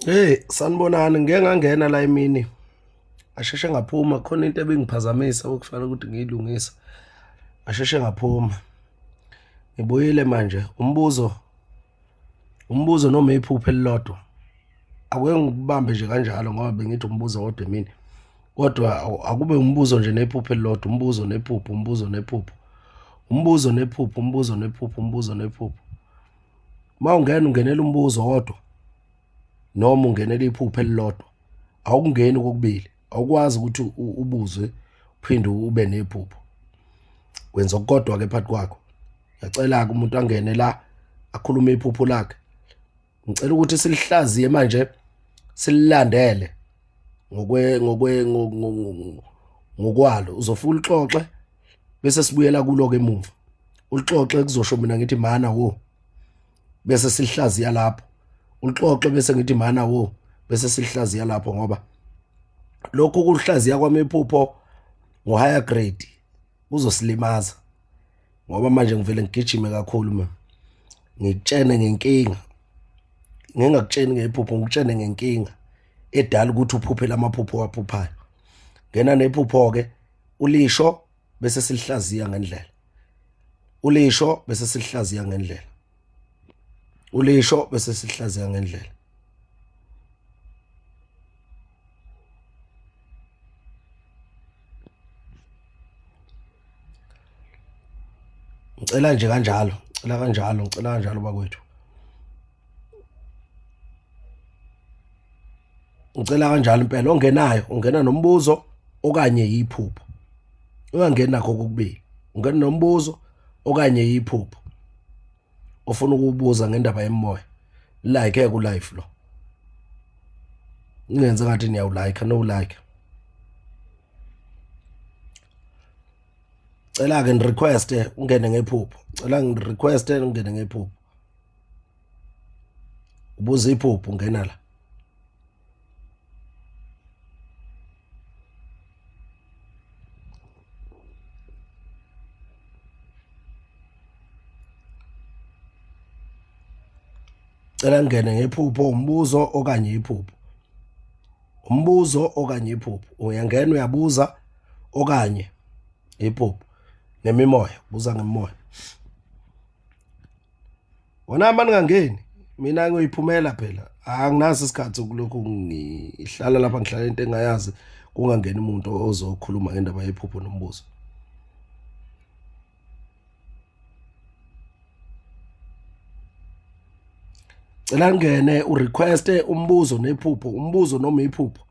Hey, sanibonani, ngike ngangena la emini. Ngasheshe ngaphuma khona into ebingiphazamisa okufanele ukuthi ngiyilungise. Ngasheshe ngaphuma. Ngibuyile manje umbuzo umbuzo noma iphupho elilodwa. Ake ngikubambe nje kanjalo ngoba bengithi umbuzo wodwa emini. Kodwa akube umbuzo nje nephupho elilodwa, umbuzo nephupho, umbuzo nephupho. Umbuzo nephupho, umbuzo nephupho, umbuzo nephupho. Uma ungena ungenela umbuzo wodwa noma ungenela iphupho elilodwa awukungeni kokubili awukwazi ukuthi ubuzwe uphinde ube nephupho wenza okukodwa ke phakathi kwakho ngiyacela-ke umuntu angene la akhulume iphupho lakhe ngicela ukuthi silihlaziye manje sililandele ngokwe ngokwe ngokwalo uzofika ulixoxe bese sibuyela kulo ke emuva ulixoxe kuzosho mina ngithi mana wo bese silihlaziya lapho ulixoxe bese ngithi mana wo bese silihlaziya lapho ngoba lokhu kuhlaziya kwami iphupho ngo higher grade kuzosilimaza ngoba manje ngivele ngigijime kakhulu mina ngikutshene ngenkinga ngingakutsheni ngephupho ngikutshene ngenkinga edala ukuthi uphuphe lamaphupho owaphuphayo ngena nephupho ke ulisho bese silihlaziya ngendlela ulisho bese silihlaziya ngendlela ulisho bese silihlaziya ngendlela ngicela nje kanjalo ngicela kanjalo ngicela kanjalo bakwethu ngicela kanjalo impela ongenayo ungena nombuzo okanye yiphupho ungangeni nakho kokubili ungena nombuzo okanye yiphupho ofuna ukubuza ngendaba yemoya like ku live lo ningenze ngathi niyawulike no like cela ke ngirequest ungene ngephupho cela ngirequest ungene ngephupho ubuza iphupho ungena la Cela ngene ngephupho umbuzo okanye iphupho. Umbuzo okanye iphupho. Uyangena uyabuza okanye iphupho nemimoya, buza ngemimoya. Wona maningangeni mina ngiyoyiphumela phela. Anginaso isikhathi sokulokhu ngihlala lapha ngihlala into engayazi kungangeni umuntu ozokhuluma ngendaba yephupho nombuzo. Cela ngene urequeste umbuzo nephupho, umbuzo noma iphupho.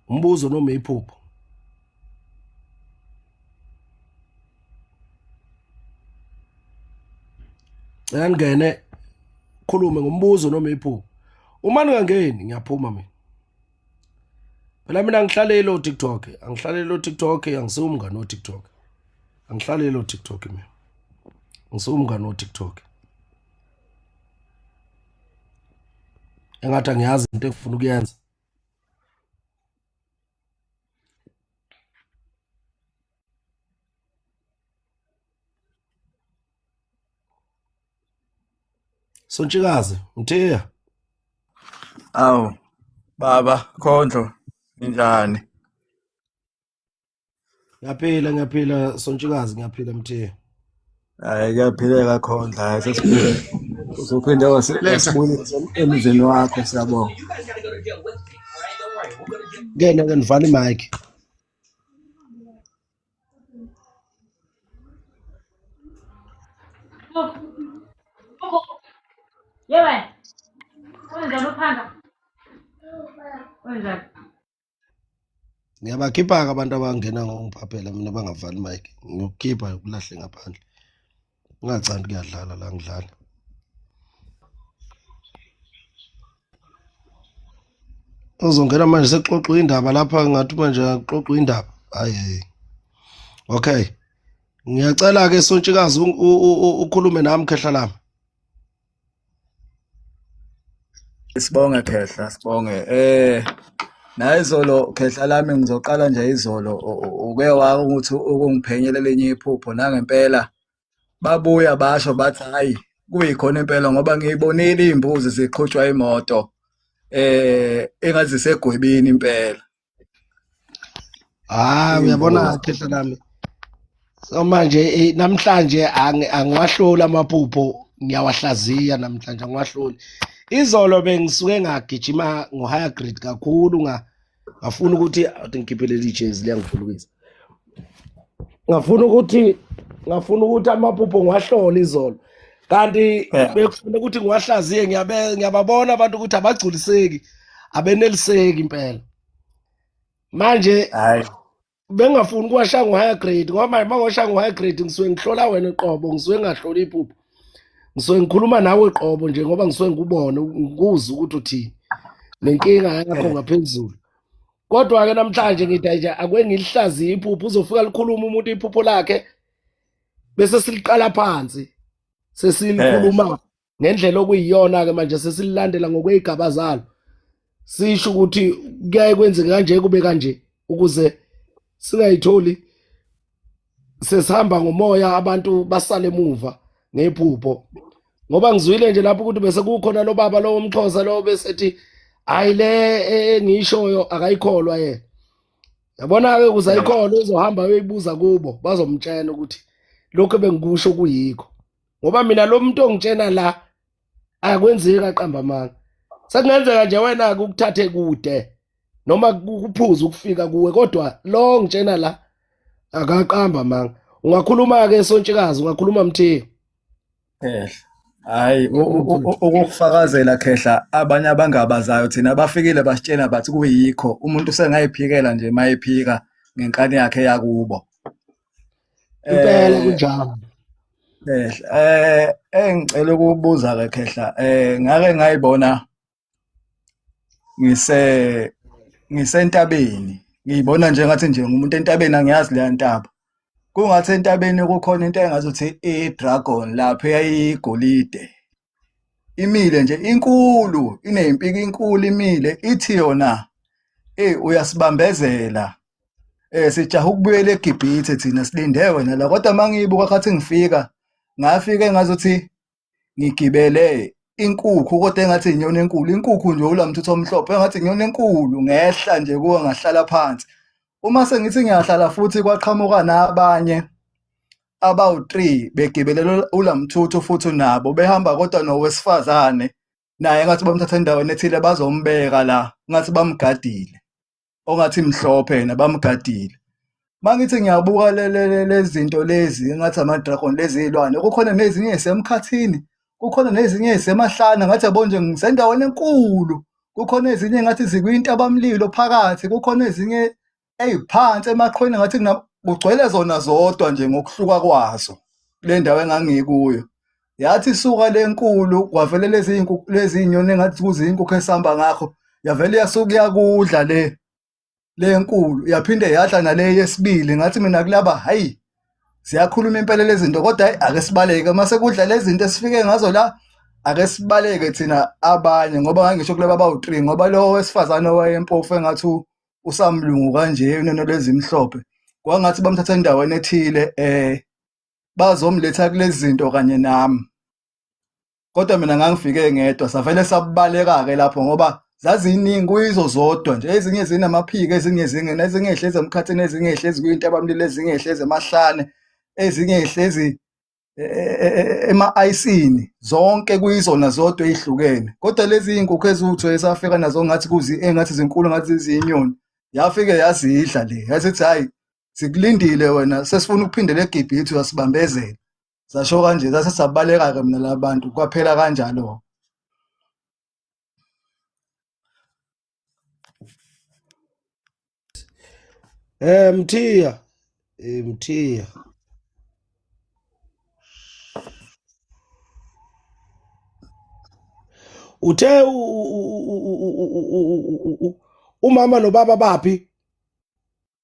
Umbuzo noma iphupho. Cela ngene khulume ngombuzo noma iphupho. Uma ningangeni ngiyaphuma mina. Phela mina angihlaleli o-TikTok, angihlaleli o-TikTok, angisiwo umngani wo-TikTok. Angihlaleli o-TikTok mina. Angisiwo umngani wo-TikTok. Engathi angiyazi into engifuna ukuyenza. Sontshikazi, Mthiya. Awu baba Khondlo ninjani? Ngiyaphila ngiyaphila Sontshikazi ngiyaphila Mthiya. Hayi kuyaphileka Khondlo hayi sesiphile. Usuphinde wasibuyisa emzini wakho siyabonga. Ngene ke nivale imic. Yewe, wenzani uphanda? Wenzani? Ngiyabakhipha-ke abantu abangena ngokungiphaphela mina bangavali mic. Ngiyokukhipha ukulahle ngaphandle. Ungacandi kuyadlala la ngidlala. Uzongena manje sekuxoxwa indaba lapha ngathi manje akuxoxwa indaba. Hayi hayi. Okay. Ngiyacela ke Sontshikazi ukhulume nami khehla lami. Sibonge Khehla, sibonge. Nayizolo Khehla lami ngizoqala nje izolo uke ukuthi ukungiphenyela elinye iphupho nangempela babuya basho bathi hayi kuyikhona impela ngoba ngiyibonile iy'mbuzi ziqhutshwa imoto. Engathi zisegwebini impela. Ah, uyabona khehla lami. So manje namhlanje angiwahloli amaphupho, ngiyawahlaziya namhlanje angiwahloli. Izolo bengisuke ngagijima ngo-higher grade kakhulu ngafuna ukuthi athi ngikhiphe leli jezi liyangiphulukisa. Ngafuna ukuthi amaphupho ngiwahlole izolo. Kanti bekufuna ukuthi ngiwahlaziye ngiyababona abantu ukuthi abagculiseki, abeneliseki impela. Manje Hayi. Bengingafuni ukuwashaya ngo-higher grade ngoba manje uma ngiwashaya ngo-higher grade ngisuke ngihlola wena qobo, ngisuke ngingahloli iphupho, ngisuke ngikhuluma nawe qobo nje ngoba ngisuke ngikubone ngikuzwe ukuthi uthini nenkinga yakho ngaphezulu. Kodwa-ke namhlanje ngithi nje ake ngilihlaziye iphupho, uzofika likhulume umuntu iphupho lakhe bese siliqala phansi sesilikhuluma ngendlela okuyiyona-ke manje sesililandela ngokwey'gaba zalo, sisho ukuthi kuyaye kwenzeke kanje kube kanje ukuze singayitholi sesihamba ngomoya abantu basale emuva ngephupho. Ngoba ngizwile nje lapho ukuthi bese kukhona lo baba lo womXhosa lo besethi hayi le engiyishoyo akayikholwa yena. Yabona-ke ukuze ayikholwe uzohamba uyoyibuza kubo, bazomtshela ukuthi lokhu ebengikusho kuyikho. Ngoba mina lo muntu ongitshena la akwenzeki aqamba amanga. Sekungenzeka nje wena ke ukuthathe kude noma kuphuza ukufika kuwe, kodwa lo ongitshena la akaqamba amanga. Ungakhuluma ke sontshikazi, ungakhuluma Mthiya. Khehla. Hayi, ukukufakazela khehla, abanye abangabazayo thina bafikile basitshena bathi kuyikho, umuntu usengayiphikela nje mayephika ngenkani yakhe yakubo. Impela kunjalo. Khehla, engicela ukubuza ke khehla, ngake ngayibona ngisentabeni, ngiyibona nje ngathi nje ngumuntu entabeni, angiyazi leya ntaba. Kungathi entabeni kukhona into engazuthi i-dragon lapho eyayiyigolide. Imile nje inkulu, inezimpiko inkulu imile, ithi yona uyasibambezela. Sijaha ukubuyela eGibhithe thina silinde wena la, kodwa mangiyibuka khathi ngifika ngafika engazuthi ngigibele inkukhu kodwa engathi inyoni enkulu, inkukhu nje ulamthuthu omhlophe engathi inyoni enkulu, ngehla nje kuwo ngahlala phansi. Uma sengithi ngiyahlala futhi kwaqhamuka nabanye abawu-3 begibelele ulamthuthu futhi nabo behamba kodwa nowesifazane naye ngathi bamthatha endaweni ethile bazombeka la, ngathi bamgadile, ongathi mhlophe yena bamgadile. Mangithi ngiyabuka lezi zinto lezi engathi ama-dragon, lezi iy'lwane, kukhona nezinye ey'semkhathini, kukhona nezinye ey'semahlane, ngathi yabo nje ngisendaweni enkulu, kukhona ezinye engathi zikwintabamlilo phakathi, kukhona ezinye ey'phansi emaqhweni ngathi kugcwele zona zodwa nje ngokuhluka kwazo kule ndawo engangikuyo. Yathi isuka le nkulu kwavele lezi lezi iy'nyoni engathi kuzinkukhu esihamba ngakho, yavele yasuka iyakudla le nkulu, yaphinde yadla nale yesibili. Ngathi mina kulaba, hayi ziyakhuluma impela lezi zinto, kodwa hayi ake sibaleke mase kudla lezi zinto esifike ngazo la, ake sibaleke thina abanye, ngoba ngangisho kulaba abawu-3, ngoba lo wesifazane owayempofu engathi usamlungu kanje unenwele ezimhlophe, kwangathi bamthatha endaweni ethile bazomletha kulezi zinto kanye nami. Kodwa mina ngangifike ngedwa, savele sabaleka-ke lapho ngoba zaziningi kuyizo zodwa nje, ezinye zinamaphiko, ezinye zingena, ezinye hlezi emkhathini, ezinye hlezi kwintabamlilo, ezinye hlezi emahlane, ezinye hlezi ema-ayisini, zonke kuyizona zodwa ey'hlukene. Kodwa lezi iy'nkukhu eziwu-two esafika nazo ngathi engathi zinkulu ngathi ziyinyoni, yafike yazidla le, yasithi hhayi sikulindile wena, sesifuna ukuphindela eGibhithe uyasibambezela. Zasho kanje, sase sabaleka-ke mina la bantu, kwaphela kanjalo. Mthiya, Mthiya. Uthe umama nobaba baphi?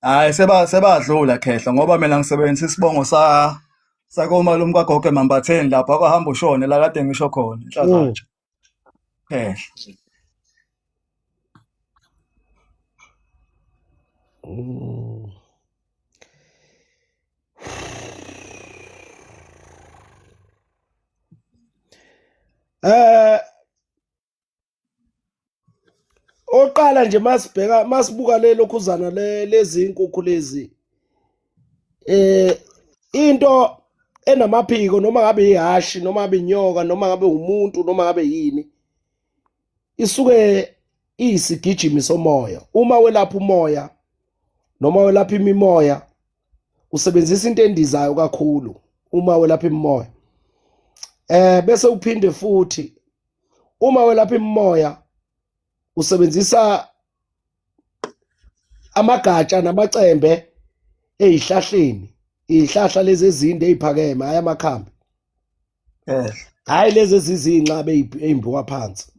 Hayi sebadlula khehla, ngoba mina ngisebenzisa isibongo sa sakomalume kagogo eMambatheni lapha kwahamba ushone la kade ngisho khona inhlazatsha. Khehla. Okokuqala nje masibheka masibuka le lokhuzana le lezi inkukhu lezi eh into enamaphiko noma ngabe ihashi noma ngabe inyoka noma ngabe umuntu noma ngabe yini isuke iyisigijimi somoya. Uma welapha umoya noma welapha imimoya usebenzisa into endizayo kakhulu uma welapha imimoya. Bese uphinde futhi uma welapha imimoya usebenzisa amagatsha namacembe ezihlahleni, izihlahla lezi ezinde eziphakeme, hayi amakhambi. Hayi lezi ezizinxabe ezimbiwa phansi.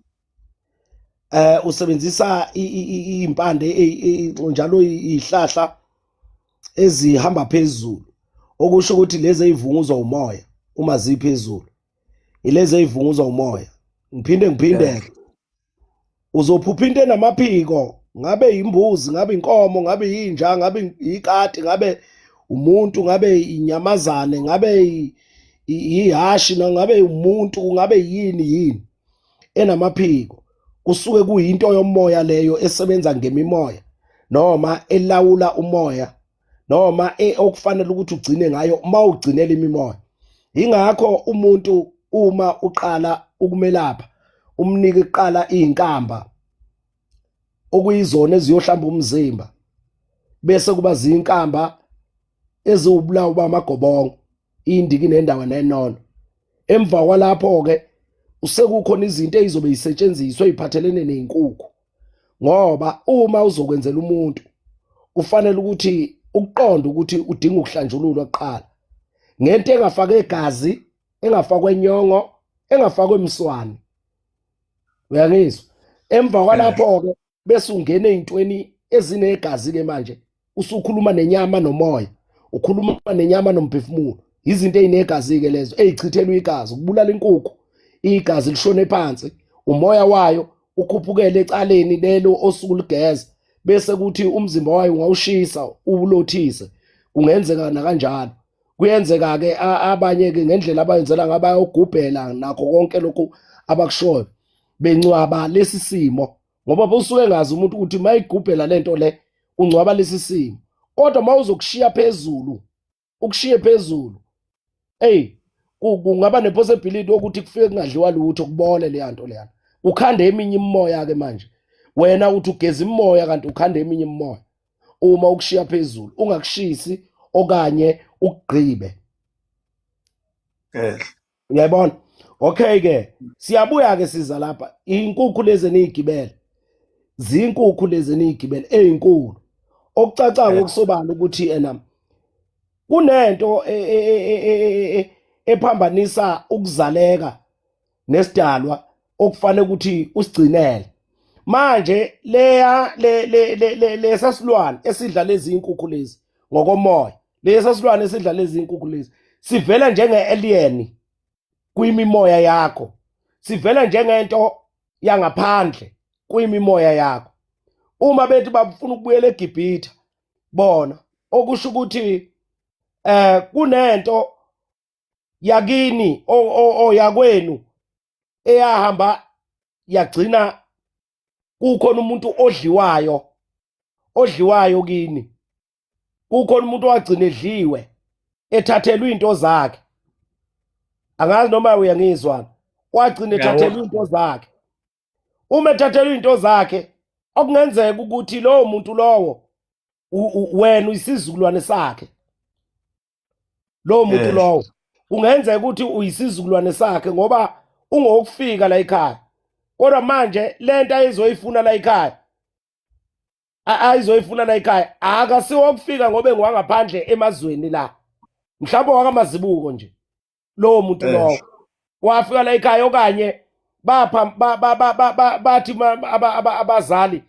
Usebenzisa izimpande njalo izihlahla ezihamba phezulu, okusho ukuthi lezi ezivunguzwa umoya uma ziphezulu, ilezi ezivunguzwa umoya. Ngiphinde ngiphinde uzophupha into enamaphiko, ngabe imbuzi, ngabe inkomo, ngabe inja, ngabe ikati, ngabe umuntu, ngabe inyamazane, ngabe ihashi, ngabe umuntu, ngabe yini yini enamaphiko, kusuke kuyinto yomoya leyo esebenza ngemimoya noma elawula umoya noma okufanele ukuthi ugcine ngayo uma ugcinela imimoya. Ingakho umuntu uma uqala ukumelapha umnike kuqala izinkamba okuyizona eziyohlamba umzimba, bese kuba zinkamba eziwubulawo bamagobongo, indiki nendawo nenono. Emva kwalapho ke usekukhona izinto ezizobe isetshenziswa eziphathelene nezinkukhu, ngoba uma uzokwenzela umuntu kufanele ukuthi ukuqonde ukuthi udinga ukuhlanjululwa kuqala ngento engafakwe egazi, engafakwe enyongo, engafakwe emswani. Uyangizwa? Emva kwalapho ke bese ungena ezintweni ezinegazi ke manje, usukhuluma nenyama nomoya, ukhuluma nenyama nomphefumulo. Izinto ezinegazi ke lezo ezichithelwa igazi, ukubulala inkukhu, igazi lishone phansi, umoya wayo ukhuphukele ecaleni lelo osuku ligeza, bese kuthi umzimba wayo ungawushisa uwulothise. Kungenzeka nakanjalo. Kuyenzeka ke abanye ke ngendlela abayenzela ngayo bayogubhela nakho konke lokhu abakushoyo, bencwaba lesi simo, ngoba usuke engazi umuntu ukuthi mayigubhela lento le ungcwaba lesi simo. Kodwa mawuzokushiya phezulu, ukushiye phezulu, hey, kungaba nepossibility yokuthi kufike kungadliwa lutho, kubole le nto leyana, ukhande eminye imimoya ke manje. Wena uthi ugeza imimoya kanti ukhande eminye imimoya uma ukushiya phezulu, ungakushisi okanye ukugqibe. Uyayibona? Okay ke, siyabuya ke siza lapha. Inkukhu lezi eniyigibele, zinkukhu lezi eniyigibele ezinkulu, okucaca ngokusobala ukuthi ena kunento ephambanisa ukuzaleka nesidalwa okufanele ukuthi usigcinele. Manje leya le le le lesasilwane esidla lezi inkukhu lezi ngokomoya, lesa silwane esidla lezi inkukhu lezi sivela njenge-alien kwimimoya yakho, sivela njengento yangaphandle kwimimoya yakho. Uma bethi bafuna ukubuyela eGibhithe bona, okusho ukuthi kunento yakini o yakwenu eyahamba yagcina kukhona umuntu odliwayo, odliwayo kini, kukhona umuntu owagcina edliwe ethathelwe into zakhe. Angazi noma uyangizwa. Wagcina ethathelwe into zakhe. Uma ethathelwe into zakhe, okungenzeka ukuthi lowo muntu lowo wena uyisizukulwane sakhe. Lowo muntu lowo kungenzeka ukuthi uyisizukulwane sakhe ngoba ungowokufika la ekhaya. Kodwa manje lento ayizoyifuna la ekhaya, ayizoyifuna la ekhaya, akasiwokufika ngoba engwangaphandle emazweni la, mhlawumbe wakamazibuko nje lowo muntu lowo wafika la ekhaya, okanye bapha bathi abazali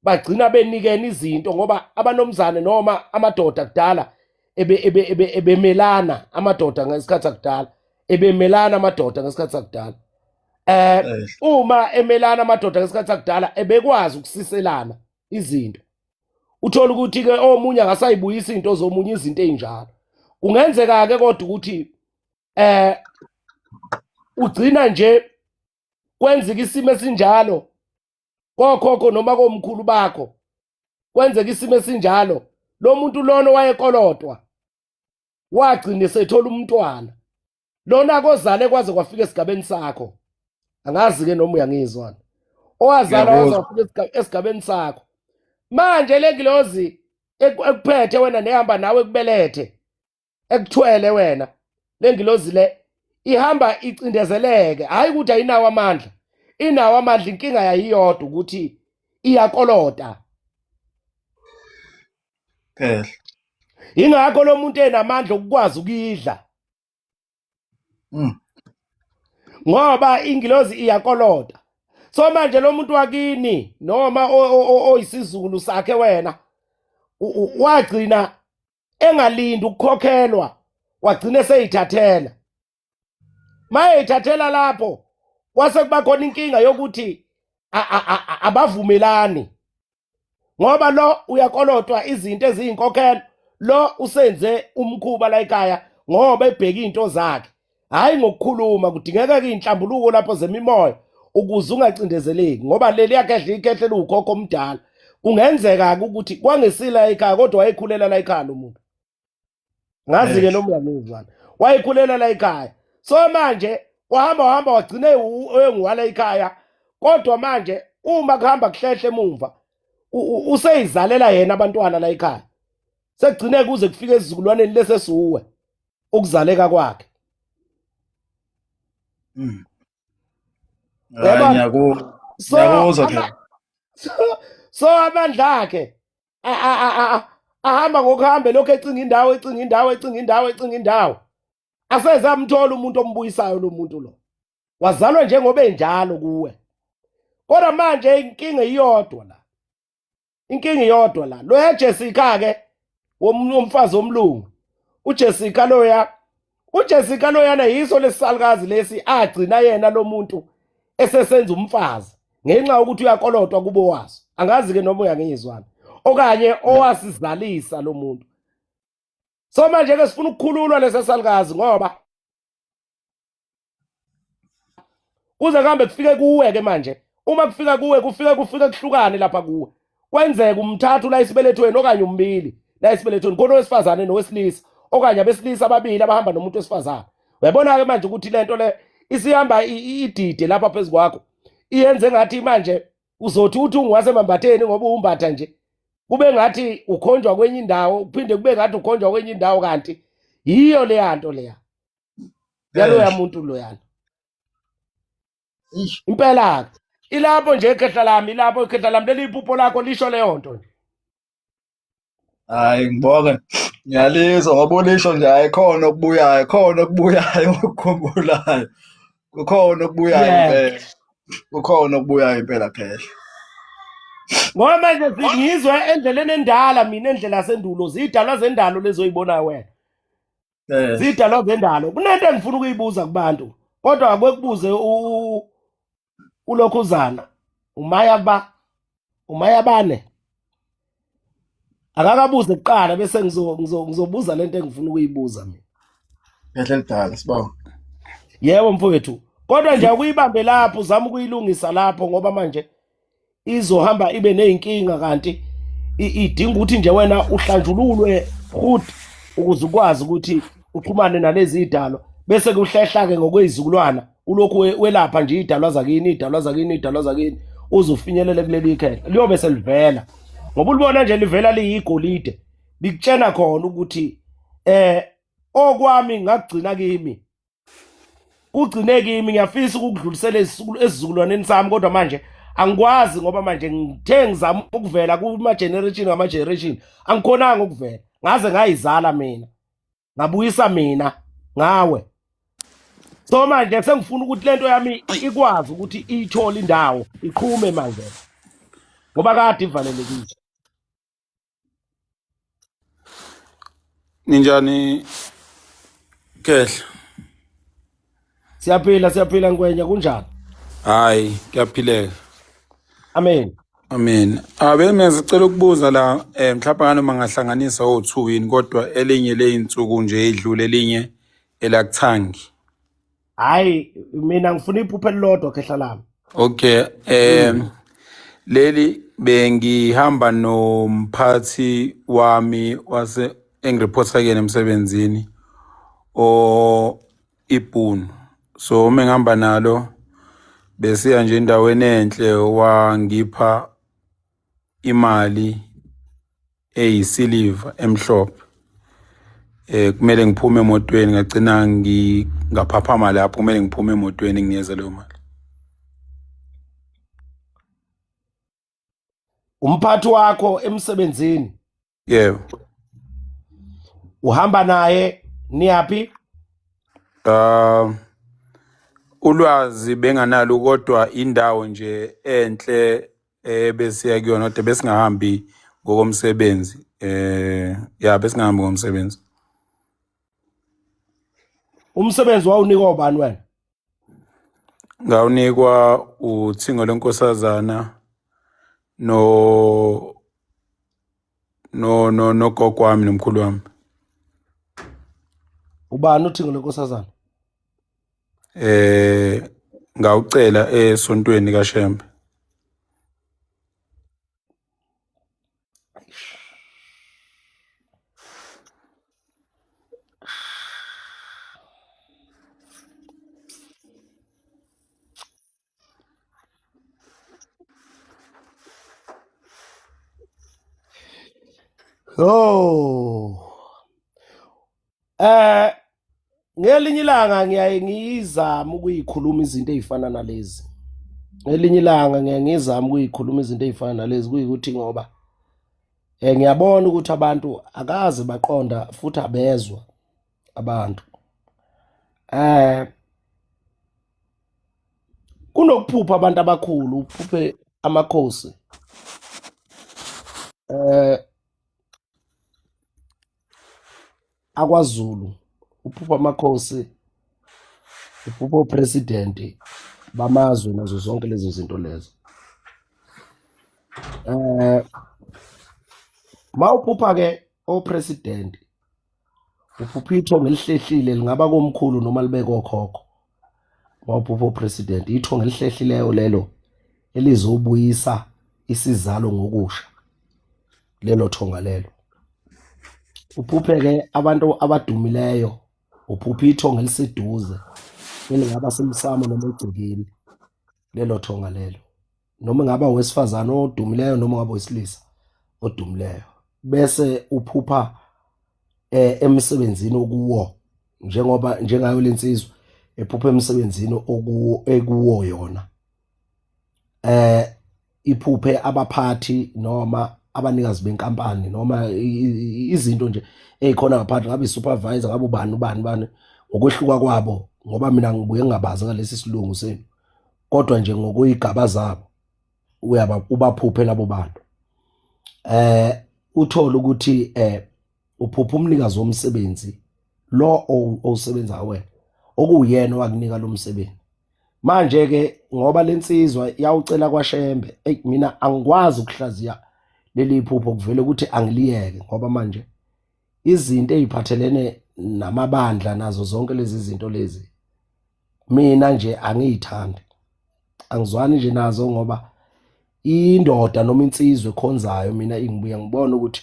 bagcina benikene izinto, ngoba abanomzane noma amadoda kudala ebemelana amadoda ngesikhathi sakudala, ebemelana amadoda ngesikhathi sakudala. Uma emelana amadoda ngesikhathi sakudala ebekwazi ukusiselana izinto, uthola ukuthi ke omunye angasayibuyisa izinto zomunye, izinto ezinjalo. Kungenzeka ke kodwa ukuthi ugcina nje kwenzeka isimo esinjalo. Kokhokho noma komkhulu bakho kwenzeka isimo esinjalo, lo muntu lona wayekolotwa wagcina esethola umntwana lona kozale kwaze kwafika esigabeni sakho. Angazi-ke noma uyangizwa, owazala waze wafika esigabeni sakho. Manje le ngilozi ekuphethe wena nehamba nawe kubelethe ekuthwele wena, le ngilozi le ihamba icindezeleke. Hayi ukuthi ayinawo amandla, inawo amandla, inkinga yayiyodwa ukuthi iyakolota. Phela ingakho lo muntu enamandla okukwazi ukuyidla. Ngoba ingilozi iyakolota. So manje lo muntu wakini noma oyisizulu sakhe wena wagcina engalindi ukukhokhelwa, wagcina eseyithathela. Mayeyithathela lapho kwase kuba khona inkinga yokuthi abavumelani, ngoba lo uyakolotwa izinto eziyinkokhelo, lo usenze umkhuba la ekhaya ngoba ebheka izinto zakhe. Hayi ngokukhuluma, kudingeka ke inhlambuluko lapho zemimoya ukuze ungacindezeleki, ngoba leli yakhehle ikhehle liwukhokho omdala. Kungenzeka ke ukuthi kwangesila ekhaya, kodwa wayekhulela la ekhaya lo muntu. Ngazi ke noma uyangizwa, wayekhulela la ekhaya. So manje wahamba wahamba wagcina enguwala ekhaya, kodwa manje uma kuhamba kuhlehle emumva useyizalela yena abantwana la ekhaya, sekugcine kuze kufike esizukulwaneni lesesiwe ukuzaleka kwakhe. So amandla akhe ahamba ngokuhamba lokho ecinga indawo, ecinga indawo, ecinga indawo, ecinga indawo, aseze amthola umuntu ombuyisayo. Lo muntu lo wazalwa njengoba enjalo kuwe, kodwa manje inkinga iyodwa la, inkinga iyodwa la. Loya Jessica ke womfazi omlungu, uJessica loya, uJessica loyana yiso lesisalukazi lesi agcina yena lo muntu esesenza umfazi ngenxa yokuthi uyakolotwa kubo waso. Angazi ke noma uyangizwana, okanye owasizalisa lo muntu. So manje ke sifuna ukukhululwa lesasalukazi, ngoba kuze kuhambe kufike kuwe ke manje. Uma kufika kuwe, kufike kuhlukane lapha kuwe, kwenzeka umthathu la esibelethweni okanye umbili la esibelethweni, khona owesifazane nowesilisa okanye abesilisa ababili abahamba nomuntu wesifazane. Uyabona-ke manje ukuthi le nto le isihamba idide lapha phezu kwakho, iyenze ngathi manje uzothi uthi ungowasemambatheni ngoba uwumbatha nje, kube ngathi ukhonjwa kwenye indawo, kuphinde kube ngathi ukhonjwa kwenye indawo, kanti yiyo leya nto leya yaloya muntu loyana. Impela ilapho nje ikhehla lami, ilapho ikhehla lami, leli iphupho lakho lisho leyo nto nje. Hayi ngibonge, ngiyalizwa ngoba ulisho nje, hayi khona okubuyayo, khona okubuyayo okukhumbulayo, kukhona okubuyayo impela, kukhona okubuyayo impela khehla. Ngoba manje ngizwe endleleni endala mina, endlela yasendulo, zidalwa zendalo lezo oyibonayo wena. Zidalwa zendalo. Kunento engifuna ukuyibuza kubantu, kodwa akwekubuze ulokhuzana umaya ba umaya bane akakabuze kuqala, bese ngizobuza lento engifuna ukuyibuza mina. Kahle lidala sibonga. Yebo mfowethu, kodwa nje ukuyibambe lapho, uzama ukuyilungisa lapho, ngoba manje izohamba ibe nezinkinga, kanti idinga ukuthi nje wena uhlanjululwe futhi ukuze ukwazi ukuthi uxhumane nalezi idalwa, bese kuhlehla ke ngokwezizukulwana, ulokhu welapha nje idalwa zakini, idalwa zakini, idalwa zakini, uze ufinyelele kuleli ikhehla liyobe selivela. Ngoba ulibona nje livela liyigolide, likutshena khona ukuthi okwami ngakugcina kimi, kugcine kimi, ngiyafisa ukukudlulisela esizukulwaneni sami, kodwa manje angikwazi, ngoba manje ngithe ngizama ukuvela kuma generation ngama generation, angikhonanga ukuvela, ngaze ngayizala mina, ngabuyisa mina ngawe. So manje sengifuna ukuthi lento yami ikwazi ukuthi iyithole indawo, iqhume manje, ngoba kade ivalelekile. Ninjani Khehla? Siyaphila, siyaphila Ngwenya, kunjani? Hayi, kuyaphileka. Amen. Amen. Abe mina sicela ukubuza la, mhlawumbe nganoma ngahlanganisa o2 yini, kodwa elinye leyinsuku nje idlule elinye elakuthangi. Hayi mina ngifuna iphupho elilodwa khehla lami. Okay, Leli bengihamba nomphathi wami wase engireporta kuyena emsebenzini o ibhunu. So uma ngihamba nalo besiya nje endaweni enhle wangipha imali eyisiliva emhlophe. Eh kumele ngiphume emotweni ngagcina ngingaphaphama lapho kumele ngiphume emotweni nginikeze leyo mali. Umphathi wakho emsebenzini? Yebo. Uhamba naye niyaphi? Ulwazi benganalo kodwa indawo nje enhle ebesiya kuyona kodwa besingahambi ngokomsebenzi. Ya besingahambi ngokomsebenzi. Umsebenzi wawunikwa ubani wena? Ngawunikwa uthingo lenkosazana no no no nogogo wami nomkhulu wami. Ubani uthingo lenkosazana? Ngawucela esontweni kaShembe. Oh. Eh ngelinye ilanga ngiyaye ngiyizama ukuyikhuluma izinto ezifana nalezi. Ngelinye ilanga ngiyaye ngizama ukuyikhuluma izinto ezifana nalezi kuyikuthi ngoba eh ngiyabona ukuthi abantu akaze baqonda futhi abezwa abantu. Eh kunokuphupha abantu abakhulu uphuphe amakhosi eh akwaZulu uphupha amakhosi uphupha opresident bamazwe nazo zonke lezo zinto lezo eh mawuphupha ke opresident uphupha ithongo elihlehlile lingaba komkhulu noma libe kokhokho mawuphupha opresident ithongo elihlehlileyo lelo elizobuyisa isizalo ngokusha lelo thonga lelo uphuphe ke abantu abadumileyo uphupha ithonga eliseduze elingaba semsamo noma egcekeni lelo thonga lelo noma ingaba owesifazane odumileyo noma ngabe owesilisa odumileyo bese uphupha eh emsebenzini okuwo njengoba njengayo lensizwa ephupha emsebenzini okuwo ekuwo yona eh iphuphe abaphathi noma abanikazi benkampani noma izinto nje ezikhona ngaphandle ngabe supervisor ngabe ubani ubani bani ngokwehluka kwabo ngoba mina ngibuye ngingabazi ngalesi silungu senu kodwa nje ngokuyigaba zabo uyaba ubaphuphe labo bantu eh uthola ukuthi eh uphupha umnikazi womsebenzi lo owusebenza wena okuwuyena owakunika lo msebenzi manje ke ngoba lensizwa yawucela kwaShembe ey mina angikwazi ukuhlaziya leli phupho kuvele ukuthi angiliyeke ngoba manje izinto eziphathelene namabandla nazo zonke lezi zinto lezi mina nje angiyithandi angizwani nje nazo ngoba indoda noma insizwa ekhonzayo mina ingibuye ngibona ukuthi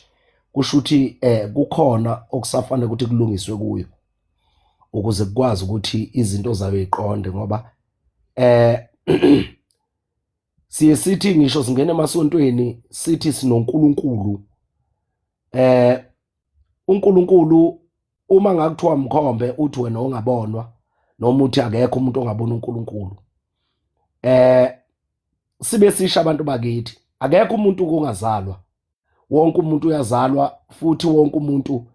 kusho ukuthi eh kukhona okusafanele ukuthi kulungiswe kuyo ukuze kukwazi ukuthi izinto zayo iqonde ngoba eh siye sithi ngisho singena emasontweni sithi sinoNkulunkulu eh uNkulunkulu uma ngakuthiwa mkhombe uthi wena ongabonwa noma uthi akekho umuntu ongabona uNkulunkulu eh sibe sisha abantu bakithi akekho umuntu kungazalwa wonke umuntu uyazalwa futhi wonke umuntu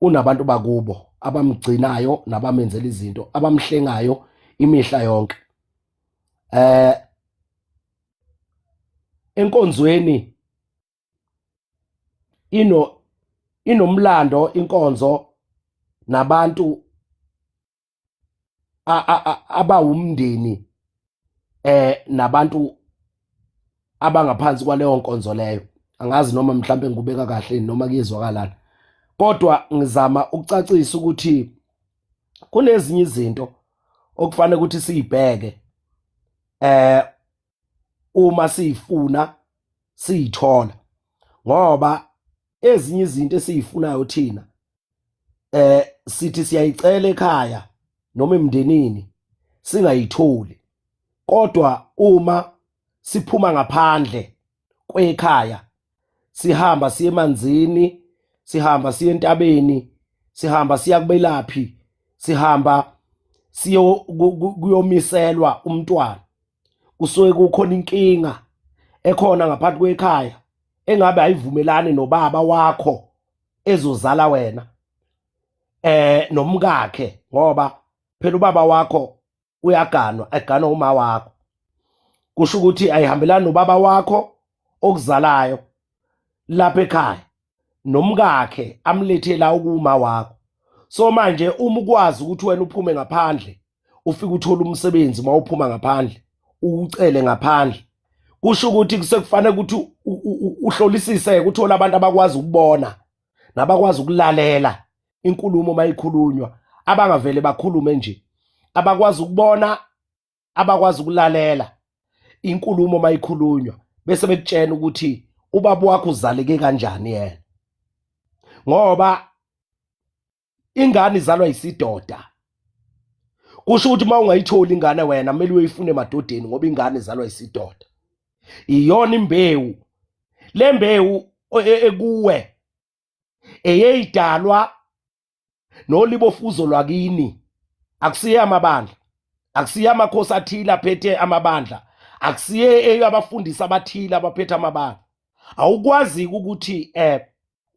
unabantu bakubo abamgcinayo nabamenzela izinto abamhlengayo imihla yonke eh enkonzweni ino inomlando inkonzo nabantu abawumndeni eh nabantu abangaphansi kwaleyo nkonzo leyo angazi noma mhlambe ngikubeka kahle noma kuyezwakalana kodwa ngizama ukucacisa ukuthi kunezinye izinto okufanele ukuthi siyibheke eh uma siyifuna siyithola ngoba ezinye izinto esiyifunayo thina sithi siyayicela ekhaya noma emndenini singayitholi, kodwa uma siphuma ngaphandle kwekhaya sihamba siye emanzini, sihamba siye entabeni, sihamba siya kubelaphi, sihamba siyo kuyomiselwa umntwana, kusuke kukhona inkinga ekhona ngaphansi kwekhaya engabe ayivumelani nobaba wakho ezozala wena nomkakhe, ngoba phela ubaba wakho uyaganwa, eganwa uma wakho, kusho ukuthi ayihambelani nobaba wakho okuzalayo lapha ekhaya nomkakhe amlethe la ukuma wakho. So manje uma ukwazi ukuthi wena uphume ngaphandle ufike uthole umsebenzi, uma uphuma ngaphandle uwucele ngaphandle, kusho ukuthi kusekufanele ukuthi uhlolisise uthole abantu abakwazi ukubona nabakwazi ukulalela inkulumo mayikhulunywa, abangavele bakhulume nje, abakwazi ukubona, abakwazi ukulalela inkulumo mayikhulunywa, bese bekutshena ukuthi ubaba wakho uzaleke kanjani yena, ngoba ingane izalwa isidoda. Kusho ukuthi uma ungayitholi ingane wena kumele uyoyifuna emadodeni, ngoba ingane izalwa isidoda. Iyona imbewu, le mbewu ekuwe eyeyidalwa nolibofuzo lwakini, akusiye amabandla, akusiye amakhosi athile aphethe amabandla, akusiye abafundisi abathile abaphethe amabandla. Awukwazi ukuthi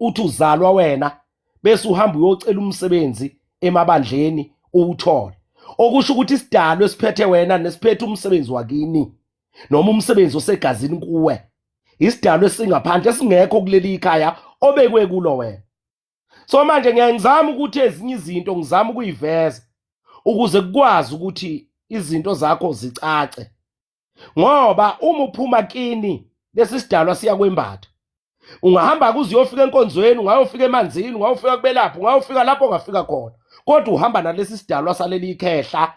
uthi uzalwa wena bese uhamba uyocela umsebenzi emabandleni uwuthole, okusho ukuthi isidalo esiphethe wena nesiphethe umsebenzi wakini noma umsebenzi osegazini kuwe, isidalo esingaphandle esingekho kuleli ikhaya obekwe kulo wena. So manje ngiyangizama ukuthi ezinye izinto ngizama ukuyiveza ukuze kukwazi ukuthi izinto zakho zicace, ngoba uma uphuma kini lesi sidalwa siyakwembatha. Ungahamba kuze uyofika enkonzweni, ungayofika emanzini, ungayofika kubelaphi, ungayofika lapho ongafika khona, kodwa uhamba nalesi sidalwa saleli khehla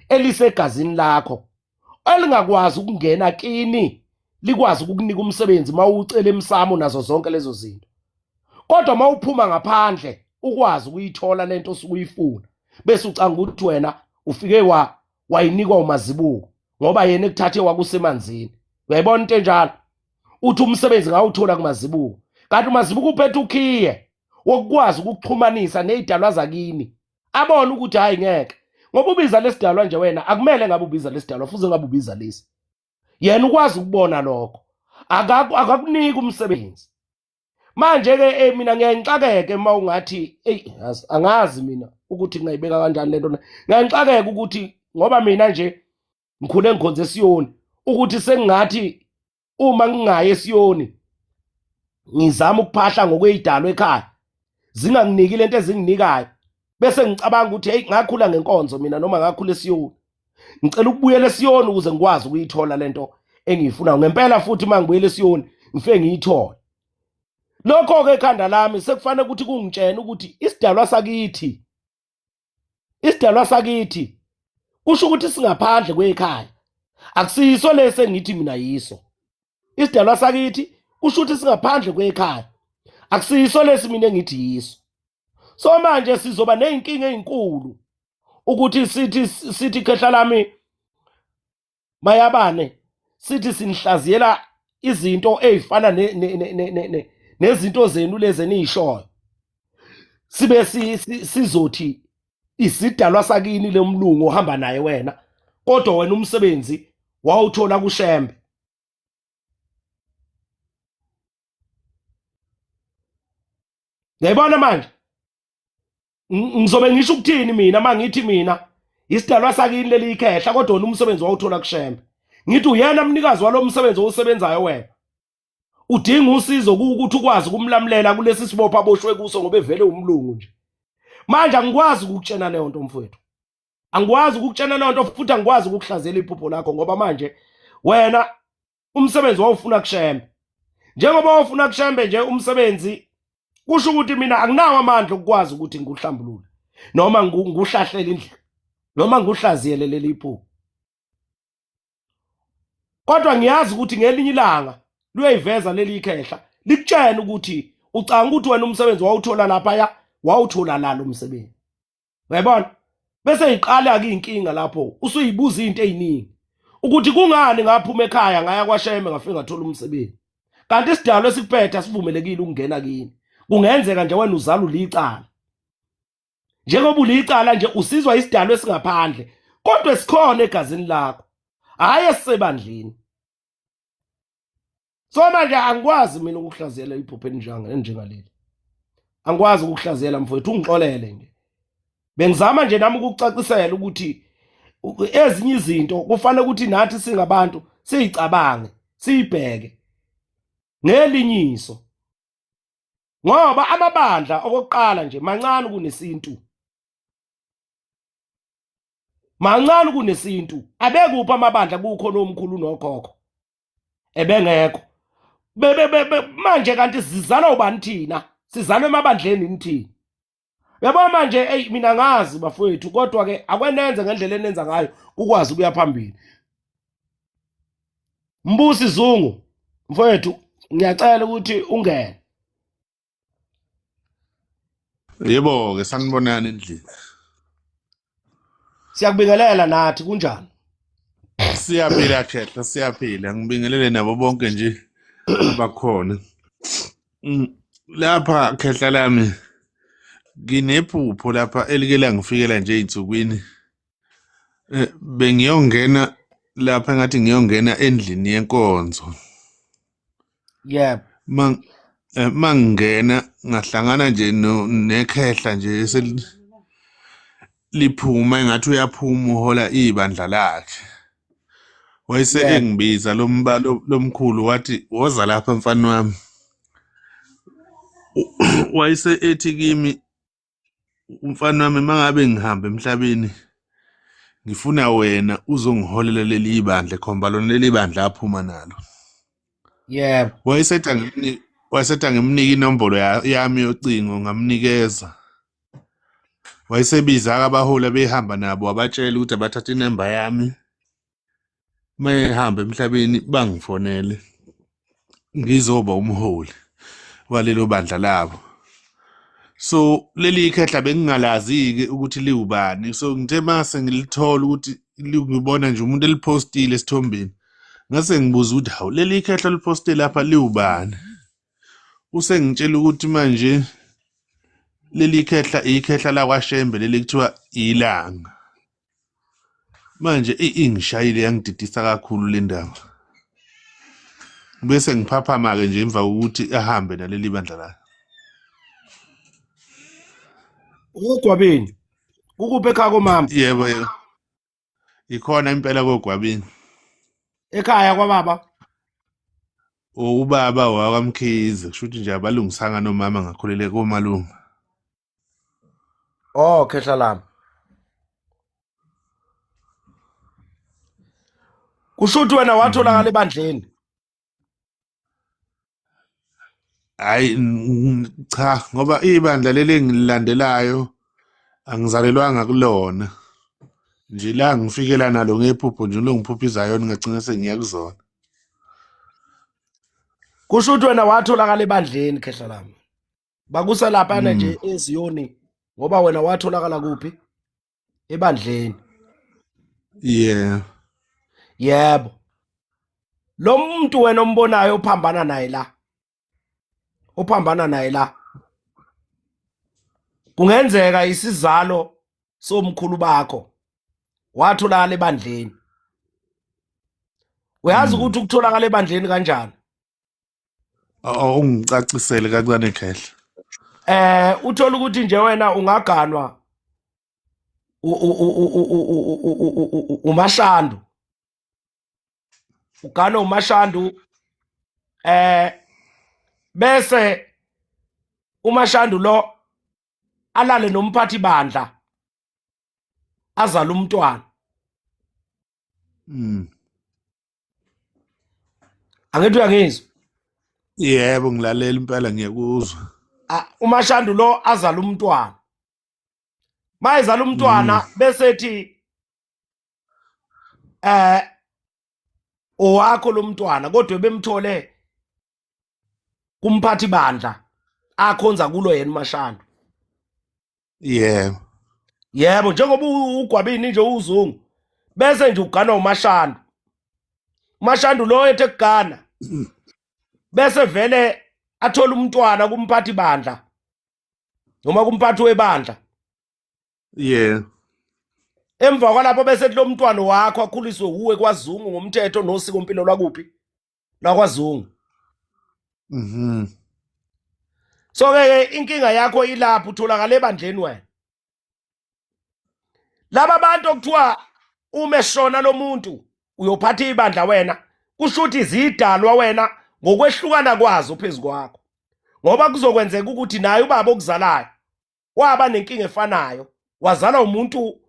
elisegazini lakho elingakwazi ukungena kini likwazi ukukunika umsebenzi mawucela emsamo nazo zonke lezo zinto. Kodwa mawuphuma ngaphandle ukwazi ukuyithola lento osukuyifuna, bese ucanga ukuthi wena ufike wayinikwa uMazibuko ngoba yena ekuthathe wakusemanzini. Uyayibona into enjalo? Uthi umsebenzi ngawuthola kuMazibuko, kanti uMazibuko uphethe ukhiye wokukwazi ukuxhumanisa nezidalwa zakini, abone ukuthi hayi ngeke, ngoba ubiza lesidalwa nje wena akumele ngabe ubiza lesidalwa, fuze ngabe ubiza lesi. Yena ukwazi ukubona lokho, akakuniki umsebenzi. Manje ke mina ngiyangixakeke uma ungathi hey, angazi mina ukuthi ngingayibeka kanjani lento, ngiyangixakeka ukuthi ngoba mina nje ngikhule ngikhonze esiyoni, ukuthi sengingathi uma ngingayi esiyoni ngizama ukuphahla ngokweyidalo ekhaya, zinganginiki lento ezinginikayo, bese ngicabanga ukuthi hey, ngakhula ngenkonzo mina noma ngakhula esiyoni, ngicela ukubuyela esiyoni ukuze ngikwazi ukuyithola lento engiyifunayo ngempela. Futhi uma ngibuyela esiyoni ngifike ngiyithole. Lokho-ke ekhanda lami sekufanele ukuthi kungitshene ukuthi isidalwa sakithi, isidalwa sakithi kusho ukuthi singaphandle kwekhaya, akusiso lesi engithi mina yiso. Isidalwa sakithi kusho ukuthi singaphandle kwekhaya, akusiso lesi mina engithi yiso. So manje sizoba nezinkinga ezinkulu ukuthi sithi khehla lami mayabane, sithi sinihlaziyela izinto ezifana nezinto zenu lezi eniyishoyo, sibe sizothi isidalwa sakini lomlungu ohamba naye wena, kodwa wena umsebenzi wawuthola kuShembe. Ngiyayibona manje ngizobe ngisho ukuthini mina mangithi mina isidalwa sakini leli ikhehla, kodwa wona umsebenzi wawuthola kuShembe. Ngithi uyena mnikazi walo msebenzi owusebenzayo wena, udinga usizo ukuthi ukwazi ukumlamulela kulesi sibopho aboshwe kuso ngoba evele umlungu nje. Manje angikwazi ukukutshena leyo nto mfowethu, angikwazi ukukutshena leyo nto, futhi angikwazi ukukuhlazela iphupho lakho, ngoba manje wena umsebenzi wawufuna kuShembe. Njengoba wawufuna kuShembe nje umsebenzi, kusho ukuthi mina anginawo amandla okukwazi ukuthi ngikuhlambulule noma nguhlahlele indlela noma nguhlaziyele leli phupho, kodwa ngiyazi ukuthi ngelinye ilanga Luyayiveza leli khehla likutshena ukuthi ucanga ukuthi wena umsebenzi wawuthola lapha ya wawuthola la lo msebenzi. Uyayibona? Bese iqala ke inkinga lapho usuyibuza izinto eziningi ukuthi kungani ngaphuma ekhaya ngaya kwaShembe ngafika ngathola umsebenzi. Kanti isidalo esikuphethe asivumelekile ukungena kini. Kungenzeka nje wena uzala ulicala. Njengoba ulicala nje usizwa isidalo esingaphandle kodwa esikhona egazini lakho. Hhayi esisebandleni. So manje angikwazi mina ukuhlaziyela iphupho elinjanga enjengaleli. Angikwazi ukuhlaziyela mfowethu ungixolele nje. Bengizama nje nami ukukucacisela ukuthi ezinye izinto kufanele ukuthi nathi singabantu siyicabange, siyibheke ngelinye iso. Ngoba amabandla okokuqala nje mancane kunesintu. Mancane kunesintu. Abekuphi amabandla kukhona omkhulu nokhokho. Ebengekho. Bebe manje kanti sizalwa ubani thina? Sizalwa emabandleni nithina. Yabo manje ey mina ngazi bafowethu kodwa ke akwenenze ngendlela enenza ngayo ukwazi ukuya phambili. Mbusi Zungu mfowethu ngiyacela ukuthi ungene. Yebo ke sanibonani endlini. Siyakubingelela nathi kunjani? Siyaphila khehla siyaphila ngibingelele nabo bonke nje abakhona. Lapha khehla lami nginephupho lapha elike langifikela nje ey'nsukwini. Bengiyongena lapha engathi ngiyongena endlini yenkonzo. Yebo. Mangingena ngahlangana nje nekhehla nje liphuma engathi uyaphuma uhola ibandla lakhe. Wayese engibiza lo lomkhulu wathi woza lapha mfana wami. Wayese ethi kimi umfana wami mangabe ngihamba emhlabeni ngifuna wena uzongiholela leli ibandla khomba lona leli bandla aphuma nalo. Yebo. Wayesethi angimnike wayesethi angimnike inombolo yami yocingo ngamnikeza. Wayesebiza abaholi abehamba nabo wabatshela ukuthi abathathe inamba yami mayehamba emhlabeni bangifonele ngizoba umholi walelo bandla labo. So leli khehla bengingalazi-ke ukuthi liwubani so ngithe mase ngilithola ukuthi ngibona nje umuntu elipostile esithombeni ngase ngibuza ukuthi hawu leli khehla liposte lapha liwubani usengitshela ukuthi manje leli khehla ikhehla lakwaShembe leli kuthiwa ilanga manje ingishayile yangididisa kakhulu le ndaba bese ngiphaphama-ke nje emva kokuthi ahambe naleli bandla lakhe. Ogwabini kukuphi ekhaya komama? Yebo yebo ikhona impela kogwabini. Ekhaya kwababa? Ubaba wakwaMkhize kusho ukuthi nje abalungisanga nomama ngakhulele komalume. Oh khehla lami. Kusho ukuthi wena watholakala ebandleni. Hayi cha ngoba ibandla leli engililandelayo angizalelwanga kulona. Nje la ngifikela nalo ngephupho nje lo ngiphupha iZion ngagcina sengiya kuzona. Kusho ukuthi wena watholakala ebandleni khehla lami. Bakusa laphana nje eZiyoni ngoba wena watholakala kuphi? Ebandleni. Yeah. Yebo. Lo muntu wena ombonayo ophambana naye la. Ophambana naye la. Kungenzeka isizalo somkhulu bakho watholakala ebandleni. Uyazi ukuthi ukutholakala ebandleni kanjani? Awungicacisele kancane khehla. Uthola ukuthi nje wena ungaganwa uMashandu. Uganwa uMashandu bese uMashandu lo alale nomphathi bandla azala umntwana. Angithi uyangizwa? Yebo ngilalela impela ngiyakuzwa. uMashandu lo azala umntwana. Mayezala umntwana bese ethi owakho lo mntwana kodwa bemthole Kumphathi bandla akhonza kulo yena uMashandu. Yebo. Yebo, njengoba ugwabini nje uZungu bese nje ugana uMashandu. UMashandu lo ethe kugana bese vele athola umntwana kumphathi bandla noma kumphathi webandla. Yeah. Emva kwalapho bese kulo mntwana wakho akhuliswe wuwe kwaZungu ngomthetho nosiko mpilo lwakuphi? LwakwaZungu. So ke inkinga yakho ilapho utholakala ebandleni wena. Laba bantu okuthiwa uma eshona lo muntu uyophatha ibandla wena kusho ukuthi zidalwa wena ngokwehlukana kwazo phezu kwakho. Ngoba kuzokwenzeka ukuthi naye ubaba okuzalayo waba nenkinga efanayo wazalwa umuntu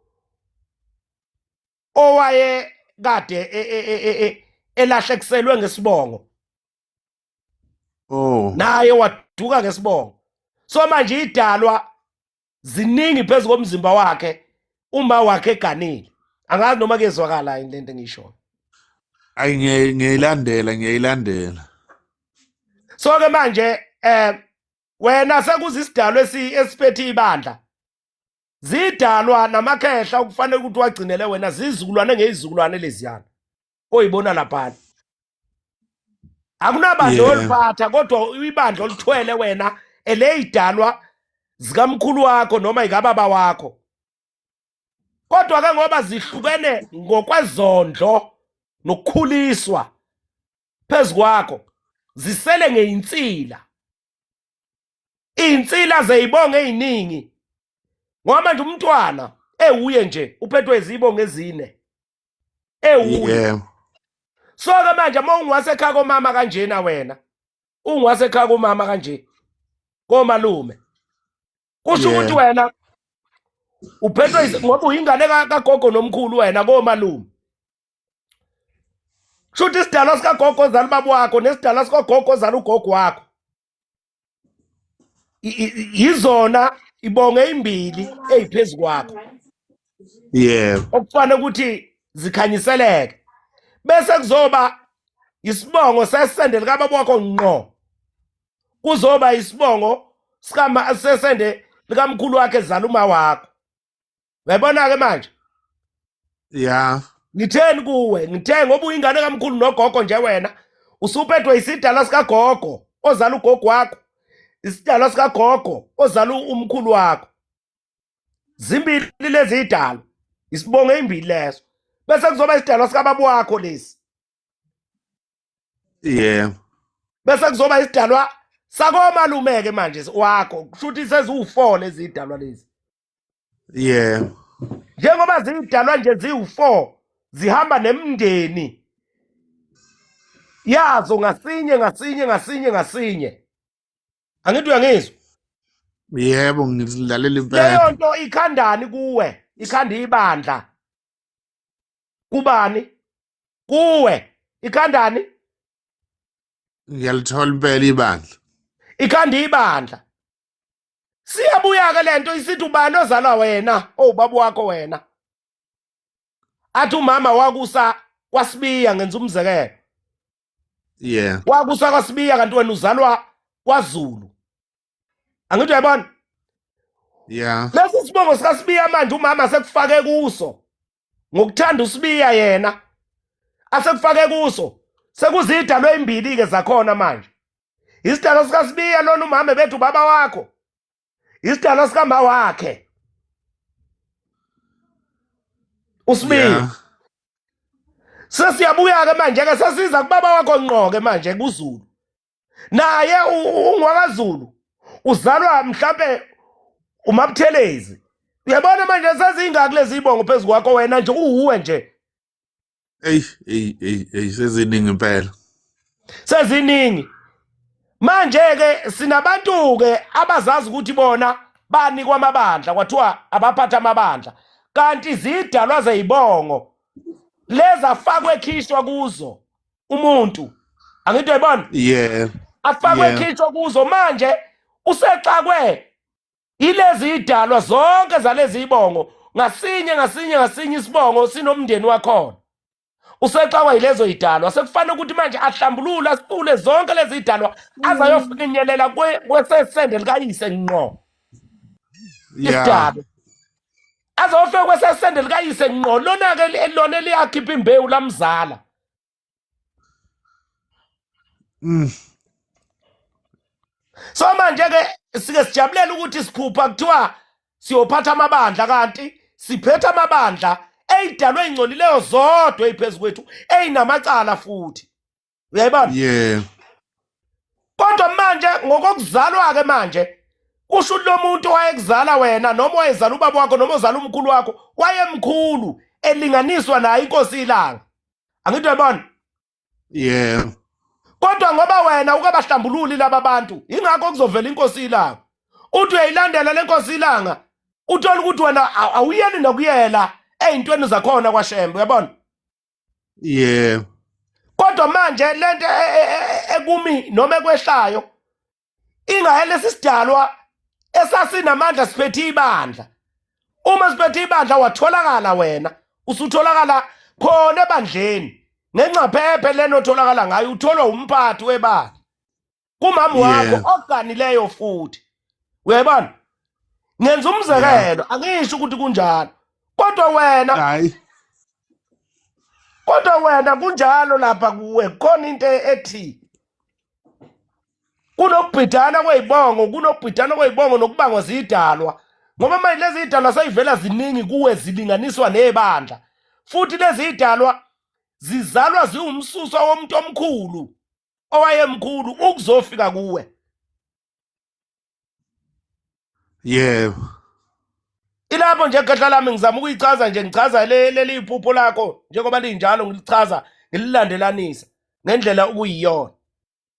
owaye kade elahlekiselwe ngesibongo. Oh. Naye waduka ngesibongo. So manje idalwa ziningi phezu komzimba wakhe uma wakhe eganile. Angazi noma kuyezwakala yini lento engishoyo. Ayi ngiyayilandela ngiyayilandela. So ke manje wena sekuza isidalwa esiphethe ibandla. Zidalwa namakhehla okufanele ukuthi wagcinele wena zizukulwane ngezizukulwane leziyana oyibona lapha. Akunabandla oliphatha kodwa ibandla olithwele wena eleyidalwa zikamkhulu wakho noma ikababa wakho. Kodwa ke ngoba zihlukene ngokwezondlo nokukhuliswa phezu kwakho zisele ngeyinsila. Insila zeyibongo eziningi. Ngoba manje umntwana ewuye nje uphethwe izibongo ezine. Ewuye. Yeah. So ke manje uma ungiwasekhaya komama kanjena wena. Ungiwasekhaya komama kanje. Komalume. Kusho ukuthi wena uphethwe ngoba uyingane kagogo nomkhulu wena komalume. Kusho ukuthi isidalwa sikagogo ozala ubaba wakho nesidalwa sikagogo ozala ugogo wakho. Yizona ibonge imbili eziphezulu kwakho. Yebo. Okufanele ukuthi zikhanyiseleke. Bese kuzoba isibongo sesende likababa wakho ngqo. Kuzoba isibongo sikama sesende likamkhulu wakhe ezala uma wakho. Uyabona ke manje? Yeah. Ngitheni kuwe? Ngithe ngoba uyingane kamkhulu nogogo nje wena. Usuphethwe isidalwa sikagogo ozala ugogo wakho. Isidalwa sikagogo ozala umkhulu wakho. Zimbili lezi idalwa. Isibongo ezimbili leso. Bese kuzoba isidalwa sikababa wakho lesi. Yeah. Bese kuzoba isidalwa sakomalume ke manje wakho. Kusho ukuthi seziwu4 lezi idalwa lezi. Yeah. Njengoba zidalwa nje ziwu4 zihamba nemndeni yazo ngasinye ngasinye ngasinye ngasinye. Angithi uyangizwa? Yebo, ngilalela impela. Leyo nto ikhandani kuwe? Ikhanda ibandla. Kubani? Kuwe. Ikhandani? Ngiyalithola impela ibandla. Ikhanda ibandla. Siyabuya ke lento isithi ubani ozalwa wena owubaba wakho wena. Athi umama wakusa kwaSibiya ngenza umzekelo. Yeah. Wakusa kwaSibiya kanti wena uzalwa kwaZulu. Angithi uyabona? Yeah. Lesi sibongo sikaSibiya manje umama sekufake kuso. Ngokuthanda uSibiya yena asekufake kuso sekuzidalwe imbili ke zakhona manje. Isidalwa sikaSibiya lona umama bethu ubaba wakho. Isidalwa sikama wakhe. uSibiya. Yeah. Sesiyabuya ke manje ke sesiza kubaba wakho ngqo ke manje kuZulu. Naye ungwakaZulu uzalwa mhlambe uMabuthelezi. Uyabona manje sezingaki lezi ibongo phezu kwakho wena nje uwuwe nje. Ey ey ey ey seziningi impela. Seziningi. Manje ke sinabantu ke abazazi ukuthi bona banikwa amabandla kwathiwa abaphatha amabandla kanti zidalwa zeyibongo lezafakwe ekhishwa kuzo umuntu. Angithi uyayibona? Yeah. Afakwe ekhishwa kuzo manje usexakwe ilezi idalwa zonke zalezi ibongo ngasinye ngasinye ngasinye isibongo sinomndeni wakhona. Usexakwa yilezo yidalwa, sekufanele ukuthi manje ahlambulule asifule zonke lezi yidalwa aze ayofinyelela kwesesende likayise ngqo. Isidalwa azofika kwesesende likayise ngqo, lona-ke lona eliyakhipha imbewu lamzala. So manje ke sike sijabulela ukuthi siphupha kuthiwa siyophatha amabandla, kanti siphethe amabandla eyidalwe ingcolileyo zodwa eyiphezu kwethu eyinamacala futhi. Uyayibona? Yeah. Kodwa manje ngokokuzalwa ke manje kusho ukuthi lo muntu owayekuzala wena noma wayezala ubaba wakho noma ozala umkhulu wakho wayemkhulu elinganiswa naye inkosi ilanga. Angithi uyabona? Yeah. Kodwa ngoba wena ukabahlambululi laba bantu, ingakho kuzovela inkosi ilanga. Uthi uyayilandela lenkosi ilanga, uthola ukuthi wena awuyeli nokuyela ey'ntweni zakhona kwaShembe, uyabona? Yeah. Kodwa manje lento ekumi noma ekwehlayo ingaye lesi sidalwa esasinamandla siphethe ibandla. Uma siphethe ibandla watholakala wena, usutholakala khona ebandleni ngenxaphephe lena otholakala ngayo, utholwa umphathi webandla kumama wakho oganileyo futhi. Uyayibona? Ngenza umzekelo, angisho ukuthi kunjalo, kodwa wena hayi, kodwa wena kunjalo lapha kuwe, khona into ethi kunokubhidana kwey'bongo, kunokubhidana kwey'bongo nokubangwa zidalwa, ngoba manje lezi zidalwa seyivela ziningi kuwe, zilinganiswa nebandla, futhi lezi zidalwa zizalwa ziwumsusa womuntu omkhulu owayemkhulu ukuzofika kuwe. Yebo. Ilapho nje khehla lami ngizama ukuyichaza nje, ngichaza leli iphupho lakho njengoba linjalo, ngilichaza ngililandelanisa ngendlela okuyiyona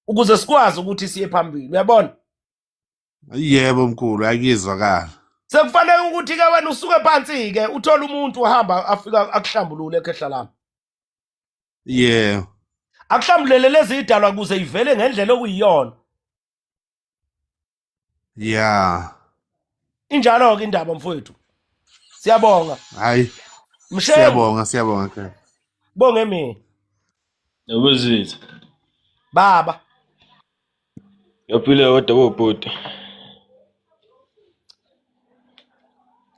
ukuze sikwazi ukuthi siye phambili. Uyabona? Yebo mkhulu, akuyizwakala. Sekufanele ukuthi ke wena usuke phansi ke uthole umuntu uhamba afika akuhlambulule khehla lami. Yebo. Akuhlambulele lezi idalwa kuze ivele ngendlela okuyiyona. Yeah. Injalo ke indaba mfowethu. Siyabonga. Hayi. Mshengu. Siyabonga, siyabonga ke. Bonge mina. Yabuzitha. Baba. Yaphila kodwa bobhuti.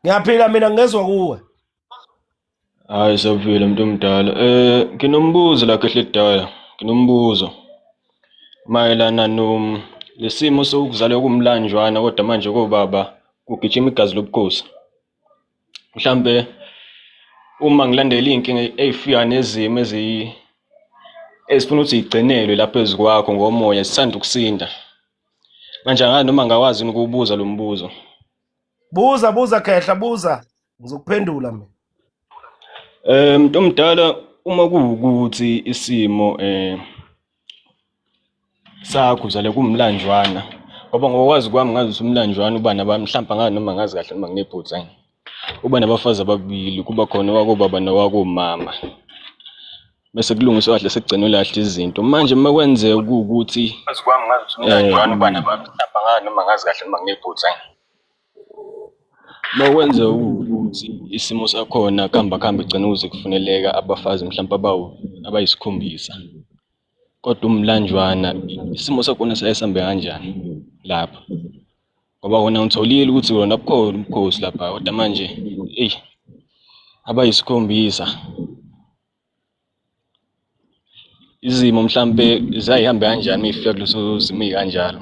Ngiyaphila mina, ngezwa kuwe. Hayi siyaphila mntu omdala. Nginombuzo la kehle kudala. Nginombuzo mayelana no lesimo sokuzalwa kumlanjwana kodwa manje kobaba kugijima igazi lobukhosi. Mhlambe uma ngilandela iy'nkinga ey'fika nezimo ezifuna ukuthi y'gcinelwe lapha phezu kwakho ngomoya zithanda ukusinda. Manje angazi noma ngakwazi yini ukuwubuza lo mbuzo. Buza, buza khehla, buza, ngizokuphendula mina. Mntu omdala, uma kuwukuthi isimo sakho uzale kumlanjwana, ngoba ngokwazi kwami ngazi ukuthi umlanjwana uba naba mhlawumbe angazi noma ngazi kahle noma nginephutha yini. Uba nabafazi ababili, kuba khona owakobaba nowakomama. Bese kulungiswa kahle sekugcinwe kahle izinto. Manje uma kwenzeka kuwukuthi Ngazi kwami ngazi ukuthi umlanjwana uba naba mhlawumbe angazi noma ngazi kahle noma nginephutha yini. Uma kwenzeka kuwukuthi isimo sakhona kuhamba kuhambe kugcine kuze kufuneleka abafazi mhlawumpe abayisikhombisa, kodwa umlanjwana isimo sakhona siyaye sihambe kanjani lapho? Ngoba wona ngitholile ukuthi wona bukhona ubukhosi lapha, kodwa manje eyi abayisikhombisa izimo mhlampe zayihambe kanjani uma ifika kuleso simo ey'kanjalo.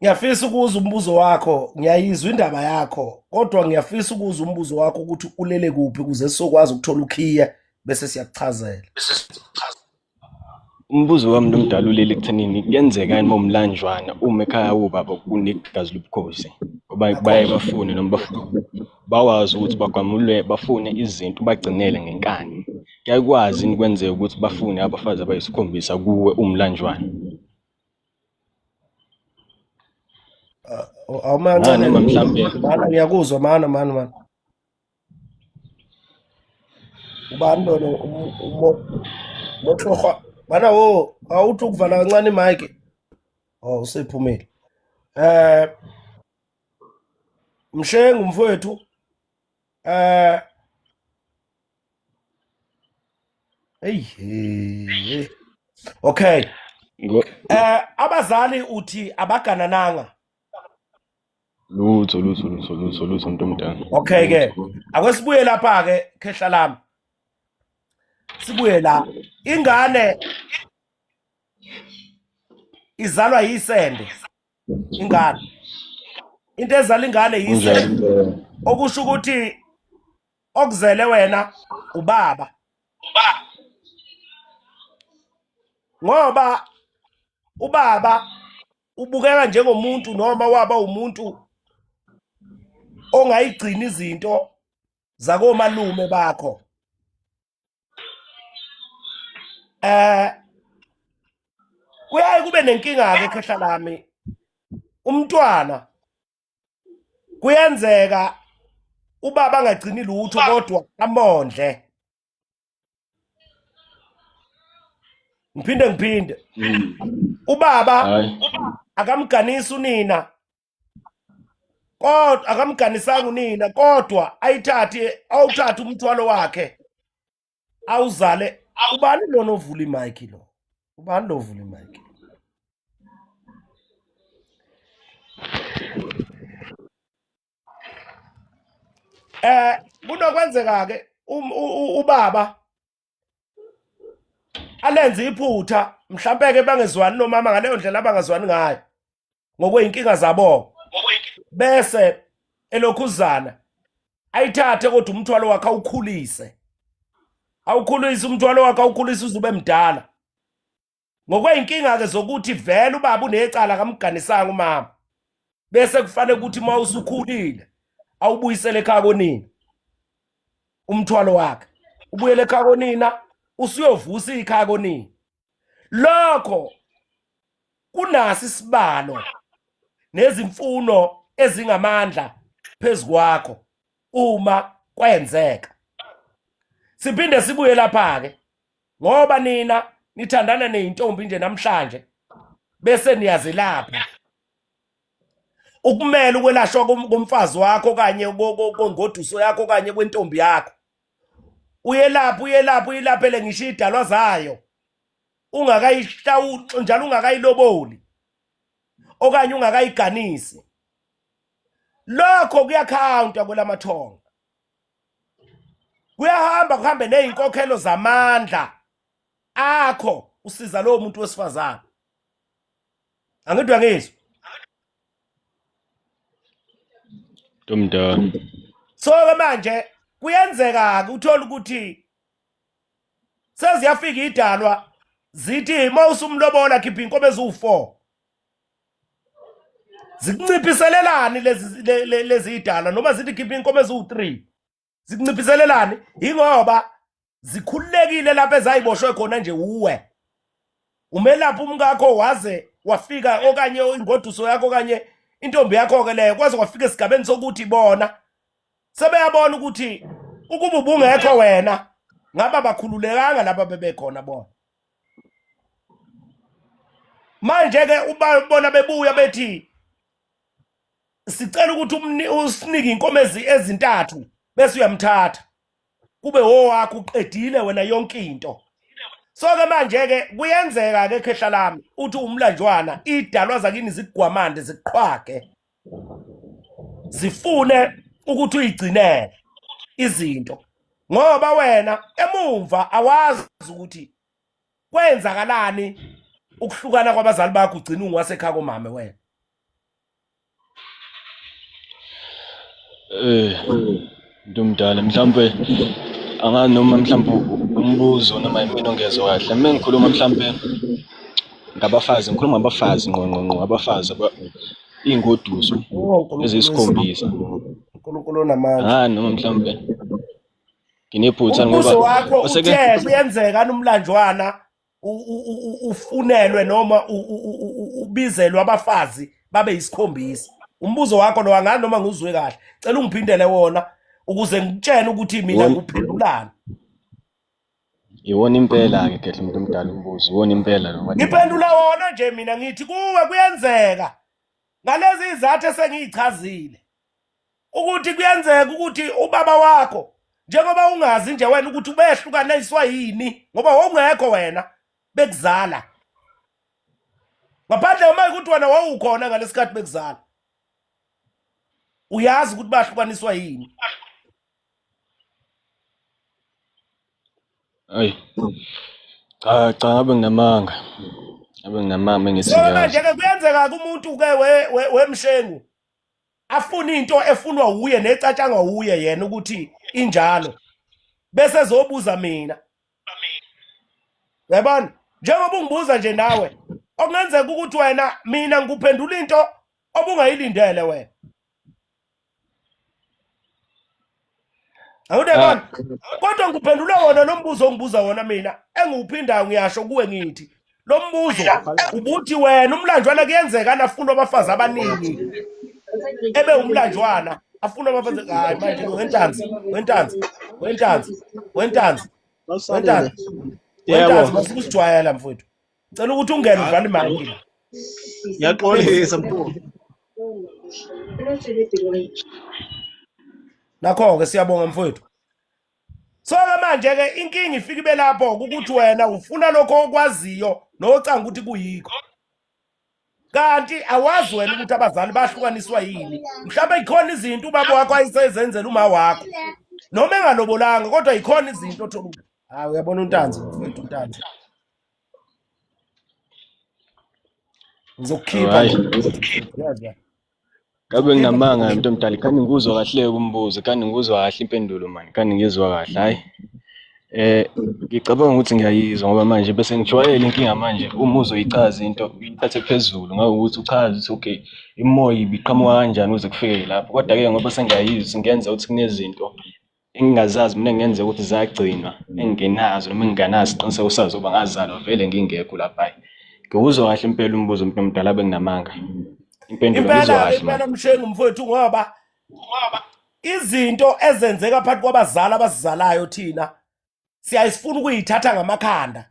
Ngiyafisa ukuzwa umbuzo wakho, ngiyayizwa indaba yakho, kodwa ngiyafisa ukuzwa umbuzo wakho ukuthi ulele kuphi ukuze sizokwazi ukuthola ukhiye bese siyakuchazela. Umbuzo wami nomdala ulele ekuthenini kuyenzeka yini uma umlanjwana uma ekhaya wobaba kunegazi lobukhosi, ngoba baye bafune noma bawazi ukuthi bagwamulwe bafune izinto bagcinele ngenkani. Kuyakwazi yini kwenzeka ukuthi bafune abafazi abayisikhombisa kuwe umlanjwana? Awumancane Noma mhlambe mana, ngiyakuzwa mana mana mana. Ubani lona uMotloga? Mana wo, awuthi ukuvala kancane imic. Oh, usephumile. Mshengu mfowethu. Eyi. Okay. Abazali uthi abaganananga. Lutho lutho lutho lutho lutho umuntu omdala. Okay ke. Ake sibuye lapha ke khehla lami. Sibuye la. Ingane izalwa yisende. Ingane. Into ezala ingane yisende. Okusho ukuthi okuzele wena ubaba. Ngoba ubaba ubukeka njengomuntu noma waba umuntu ongayigcini izinto zakomalume bakho. Kuyaye kube nenkinga ke khehla lami. Umntwana kuyenzeka ubaba angagcini lutho kodwa amondle. Ngiphinde ubaba akamganisi unina, kodwa akamganisanga unina, kodwa ayithathe awuthathe umthwalo wakhe awuzale. Ubani lona ovula imic lo? Ubani lo ovula imic? Kunokwenzeka ke ubaba alenze iphutha, mhlambe ke bangezwani nomama ngaleyo ndlela abangazwani ngayo ngokweyinkinga zabo, bese elokhuzana ayithathe kodwa umthwalo wakhe awukhulise, awukhulise umthwalo wakhe, awukhulise uze ube mdala. Ngokweyinkinga ke zokuthi vele ubaba unecala akamganisanga umama, bese kufanele ukuthi uma usukhulile awubuyisele ekhaya konina umthwalo wakhe, ubuyele ekhaya konina, usuyovusa ikhaya konina. Lokho kunasi isibalo nezimfuno ezingamandla phezu kwakho uma kwenzeka. Siphinde sibuye lapha ke, ngoba nina nithandana nezintombi nje namhlanje bese niyazelapha. Ukumele ukwelashwa komfazi wakho okanye kongoduso yakho okanye kwentombi yakho, uyelapha uyelapha uyilaphele ngisho idalwa zayo ungakayihlawuli njalo, ungakayiloboli okanye ungakayiganisi. Lokho kuyakhawunta kwelamathonga, kuyahamba kuhambe nezinkokhelo zamandla akho usiza lowo muntu wesifazane. Angidwa ngizwe Ntomdala. So ke manje kuyenzeka ke uthola ukuthi seziyafika idalwa zithi mawusumlobola khipha inkomo eziwu4. Zikunciphiselelani lezi lezi idalwa, noma zithi khipha inkomo eziwu3, zikunciphiselelani? Ingoba zikhululekile lapho ezayiboshwe khona nje uwe umelaphi umkakho waze wafika, okanye ingoduso yakho okanye intombi yakho ke leyo, kwaze kwafika esigabeni sokuthi bona sebeyabona ukuthi ukuba ubungekho wena ngaba bakhululekanga laba bebekhona bona. Manje ke ubona bebuya bethi sicela ukuthi usinike inkomo ezintathu bese uyamthatha kube owakho, uqedile wena yonke into. So ke manje ke kuyenzeka ke khehla lami uthi umlanjwana idalwa zakini zigwamande ziqhwage zifune ukuthi uyigcinele izinto, ngoba wena emumva awazi ukuthi kwenzakalani ukuhlukana kwabazali bakho, ugcina ungowasekhaya komame wena. Ntomdala, mhlampe angazi noma mhlampe umbuzo noma yimina ongezwa kahle. Uma ngikhuluma mhlampe ngabafazi, ngikhuluma ngabafazi ngqo ngqo ngqo, abafazi iy'ngoduso eziyisikhombisa. uNkulunkulu onamandla. Ah, noma mhlampe nginephutha Umbuzo wakho uthe kuyenzeka nomlanjwana ufunelwe noma ubizelwe abafazi babe yisikhombisa. Umbuzo wakho lo angazi noma ngizwe kahle, cela ungiphindele wona ukuze ngikutshele ukuthi mina nguphendulani. Iwona impela ke khehla umuntu omdala umbuzo, iwona impela lo. Ngiphendula wona nje mina ngithi kuwe kuyenzeka ngalezi izathu esengiyichazile ukuthi kuyenzeka ukuthi ubaba wakho Njengoba ungazi nje wena ukuthi ubehlukaniswa yini ngoba wawungekho wena bekuzala. Ngaphandle uma ukuthi wena wawukhona ngalesikhathi bekuzala. Uyazi ukuthi bahlukaniswa yini. Ayi. Cha cha ngabe nginamanga. Ngabe nginamanga ngithi So ngiyazi. manje ke kuyenzeka kumuntu ke wemshengu afuna into efunwa wuye necatshangwa wuye yena ukuthi injalo bese ezobuza mina. Uyabona? Njengoba ungibuza nje nawe okungenzeka ukuthi wena mina ngikuphendula into obungayilindele wena. Awudebona? Kodwa ngikuphendula wona lo mbuzo ongibuza wona mina engiwuphindayo ngiyasho kuwe ngithi lo mbuzo ubuthi wena umlanjwana kuyenzeka anafuna abafazi abaningi ebe umlanjwana afuna abafazi hayi manje wentanzi wentanzi wentanzi wentanzi wentanzi wentanzi masukusijwayela mfowethu cela ukuthi ungene uvale imali la. Ngiyaxolisa mkhulu. Nakho-ke siyabonga mfowethu. So-ke manje-ke inkinga ifike ibe lapho ukuthi wena ufuna lokho okwaziyo nocanga ukuthi kuyikho. Kanti awazi wena ukuthi abazali bahlukaniswa yini. Mhlawumbe ikhona izinto ubaba wakho ayisezenzela uma wakho. Noma engalobolanga kodwa ikhona izinto othola ukuthi hayi uyabona uNtanzi mfowethu uNtanzi. Ngizokukhipha Hayi. nje. Ngabe nginamanga mntu omdala khani ngikuzwa kahle kumbuzo khani ngikuzwa kahle impendulo mani khani ngizwa kahle hayi ngicabanga ukuthi ngiyayizwa ngoba manje bese ngijwayele inkinga manje uma uzoyichaza into uyithathe phezulu ngawukuthi uchaze ukuthi okay imoya ibiqhamuka kanjani ukuze kufike lapho kodwa-ke ngoba sengiyayizwa singenza ukuthi kunezinto engingazazi mina engenzeka ukuthi zagcinwa engingenazo noma engingenazo isiqiniseko sazo ngoba ngazalwa vele ngingekho lapha hayi ngiwuzwa kahle impela umbuzo mntu omdala benginamanga impendulo ngizwa Impela kahle impela manje Mshengu mfowethu ngoba izinto ezenzeka phakathi kwabazali abasizalayo thina siyayisifuna ukuyithatha ngamakhanda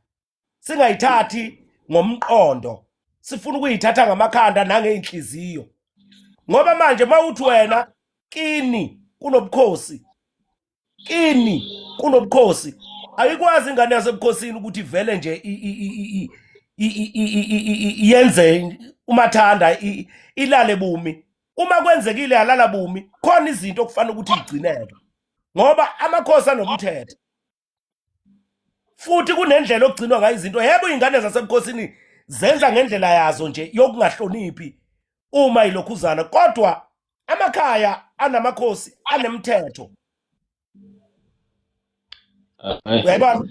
singayithathi ngomqondo sifuna ukuyithatha ngamakhanda nangey'nhliziyo ngoba manje uma uthi wena kini kunobukhosi kini kunobukhosi ayikwazi ingane yasebukhosini ukuthi ivele nje yenze umathanda ilale bumi uma kwenzekile yalala bumi khona izinto okufanele ukuthi igcineke ngoba amakhosi anomthetho futhi kunendlela okugcinwa ngayo izinto. Yebo, iy'ngane zasebukhosini zenza ngendlela yazo nje yokungahloniphi uma ilokhuzana, kodwa amakhaya anamakhosi anemthetho. Uyayibona?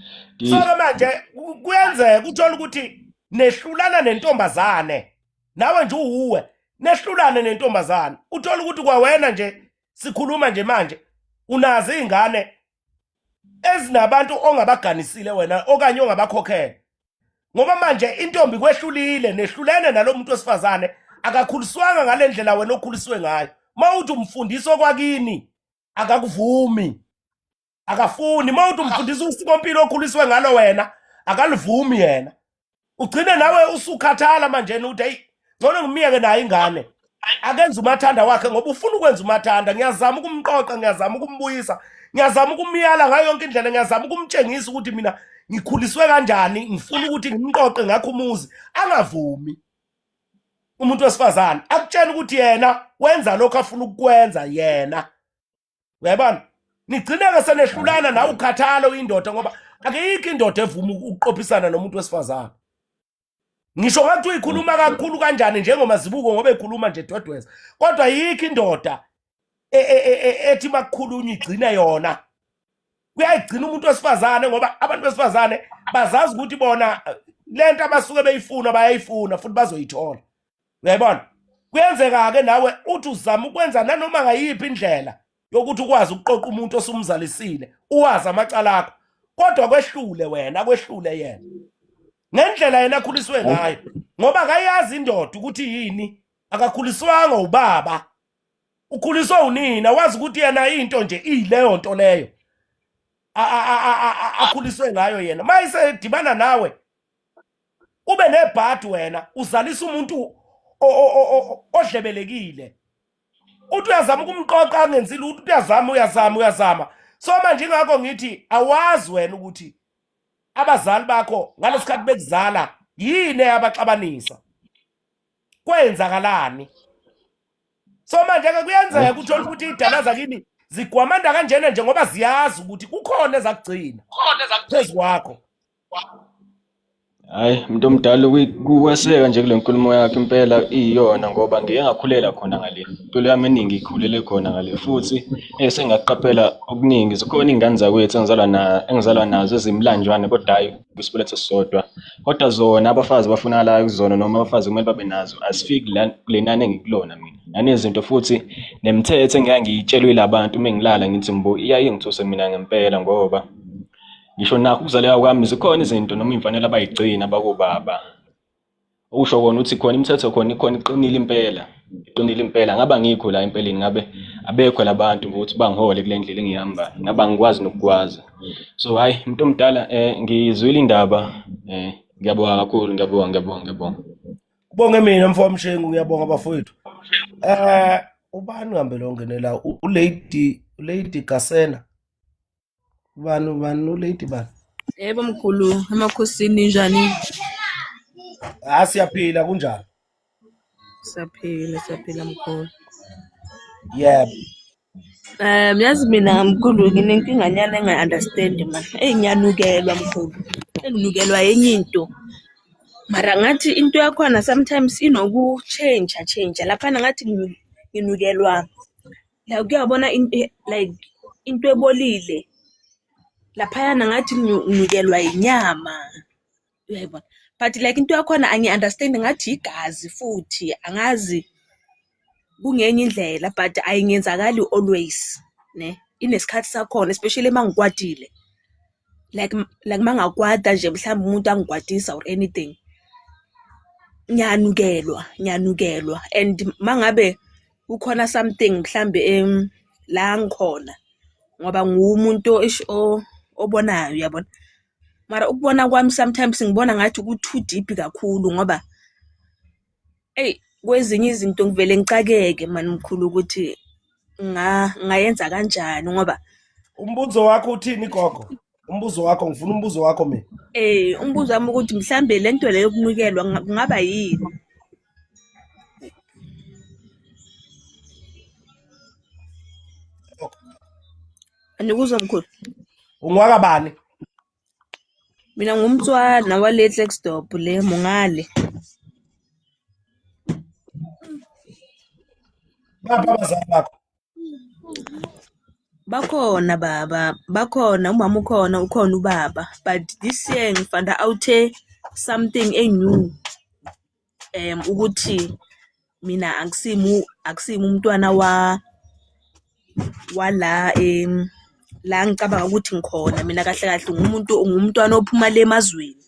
So-ke manje kuyenzeka uthole ukuthi nehlulana nentombazane, nawe nje uwuwe nehlulane nentombazane, uthole ukuthi kwawena nje sikhuluma nje manje unazo iy'ngane ezinabantu ongabaganisile wena okanye ongabakhokhela ngoba manje intombi kwehlulile nehlulene nalo muntu wesifazane akakhuliswanga ngale ndlela wena okhuliswe ngayo. Uma uthi umfundisa okwakini akakuvumi, akafuni. Uma uthi umfundisa usikompilo okhuliswe ngalo wena akalivumi yena, ugcine nawe usukhathala manje uthi hey ngcono ngimiyeke naye ingane akenze umathanda wakhe ngoba ufuna ukwenza umathanda. Ngiyazama ukumqoqa, ngiyazama ukumbuyisa, ngiyazama ukumyala ngayo yonke indlela, ngiyazama ukumtshengisa ukuthi mina ngikhuliswe kanjani, ngifuna ukuthi ngimqoqe ngakho umuzi. Angavumi umuntu wesifazane akutshela ukuthi yena wenza lokho afuna ukukwenza yena. Uyayibona? Nigcineke senehlulana nawe ukhathala uyindoda ngoba akeyikho indoda evuma ukuqophisana nomuntu wesifazane. Ngisho ngathi uyikhuluma kakhulu kanjani njengoMazibuko ngoba ekhuluma nje dwedweza, kodwa yikho indoda ethi makukhulunywa igcine yona. Kuyayigcina umuntu wesifazane ngoba abantu besifazane bazazi ukuthi bona lento abasuke beyifuna bayayifuna futhi bazoyithola. Uyayibona? Kuyenzeka-ke nawe uthi uzama ukwenza nanoma ngayiphi indlela yokuthi ukwazi ukuqoqa umuntu osumzalisile, uwazi amacala akho, kodwa kwehlule wena, kwehlule yena ngendlela yena akhuliswe ngayo, ngoba akayazi indoda ukuthi yini, akakhuliswanga ubaba, ukhuliswe unina, wazi ukuthi yena into nje iyileyo nto leyo akhuliswe ngayo yena. Mayisedibana nawe ube nebhadi wena uzalisa umuntu odlebelekile, uthi uyazama ukumqoqa angenzi lutho, uyazama uyazama uyazama, So manje ingakho ngithi awazi wena ukuthi abazali bakho ngalesikhathi bekuzala yini eyabaxabanisa, kwenzakalani. So manje ke kuyenzeka uthole ukuthi idala zakini zigwamanda kanjena nje ngoba ziyazi ukuthi kukhona ezakugcina phezu kwakho. Hhayi, muntu omdala kukweseka nje kule nkulumo yakho impela iyona ngoba ngike ngakhulela khona ngale. Impilo yami eningi ikhulele khona ngale futhi esengaqaphela okuningi zikhona iy'ngane zakwethu engizalwa na engizalwa nazo ezimlanjwane kodwa hhayi kwisibeletho esisodwa. Kodwa zona abafazi abafunakalayo kuzona noma abafazi kumele babe nazo asifiki la kule nani engikulona mina. Nanezinto futhi nemithetho engike ngiyitshelwe yila bantu uma ngilala ngithi mbo iyaye ingithuse mina ngempela ngoba ngisho nakho ukuzaleka kwami zikhona izinto noma iy'mfanelo abayigcina abakobaba okusho kona ukuthi khona imithetho khona ikhona iqinile impela iqinile impela ngaba ngikho la empeleni ngabe abekho labantu ukuthi bangihole kule ndlela engiyihambayo ngabe angikwazi nokukwazi. So hhayi umuntu omdala ngiyizwile indaba ngiyabonga kakhulu ngiyabonga ngiyabonga ngiyabonga. Kubonge mina mfo wamshengu, ngiyabonga bafowethu. Ubani ngambe lo ngenela uLady Gasela. Ubani ubani uLady bani? Yebo mkhulu, emakhosini njani? Ah, siyaphila kunjani? Siyaphila, siyaphila mkhulu. Yebo. Yazi mina mkhulu nginenkinganyana engayi-understand man. Eyi ngiyanukelwa mkhulu. Enginukelwa enye into. Mara ngathi into yakhona sometimes inoku-change change. Laphana ngathi nginukelwa la kuyabona like into ebolile. Laphayana ngathi nginukelwa inyama. Uyayibona? But like into yakhona angi-understand ngathi igazi futhi angazi kungenye indlela but ayingenzakali always ne inesikhathi sakhona especially uma ngikwatile like mangakwata nje mhlawumbe umuntu angikwatisa or anything ngiyanukelwa and mangabe kukhona something mhlambe la ngikhona ngoba nguwumuntu obonayo uyabona. Mara ukubona kwami sometimes ngibona ngathi ku-too deep kakhulu ngoba eyi kwezinye izinto ngivele ngicakeke mani mkhulu ukuthi ngayenza kanjani ngoba umbuzo wakho uthini gogo? Umbuzo wakho, ngifuna umbuzo wakho mina. Umbuzo wami ukuthi mhlambe le nto leyo yokunukelwa kungaba yini? Anikuzwa mkhulu? Ungwaka bani? Mina ngumtswana wale Klerksdorp le Mongale. Baphi abazali bakho? Bakhona baba, bakhona umama ukhona, ukhona ubaba. But this year ngifind out something enew. Ukuthi mina akusimi umntwana wala la ngicabanga ukuthi ngikhona. Mina kahle kahle ngumuntu ngumntwana ophuma le emazweni.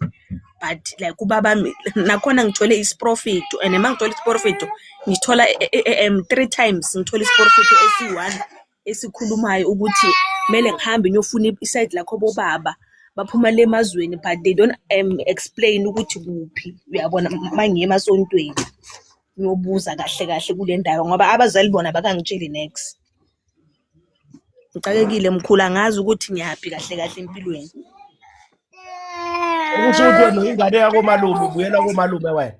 But like ubaba nakhona ngithole isiprofetho and uma ngithola isiprofetho ngithola 3 times ngithola isiprofetho esi-1 esikhulumayo ukuthi kumele ngihambe ngiyofuna isayidi lakho bobaba baphuma le emazweni but they don't explain ukuthi kuphi uyabona uma ngiye emasontweni ngiyobuza kahle kahle kule ndawo ngoba abazali bona abakangitsheli nex. Ngixakekile mkhulu angazi ukuthi ngiyaphi kahle kahle empilweni. Ukusho ukuthi wena ingane yakomalume ubuyela komalume wena.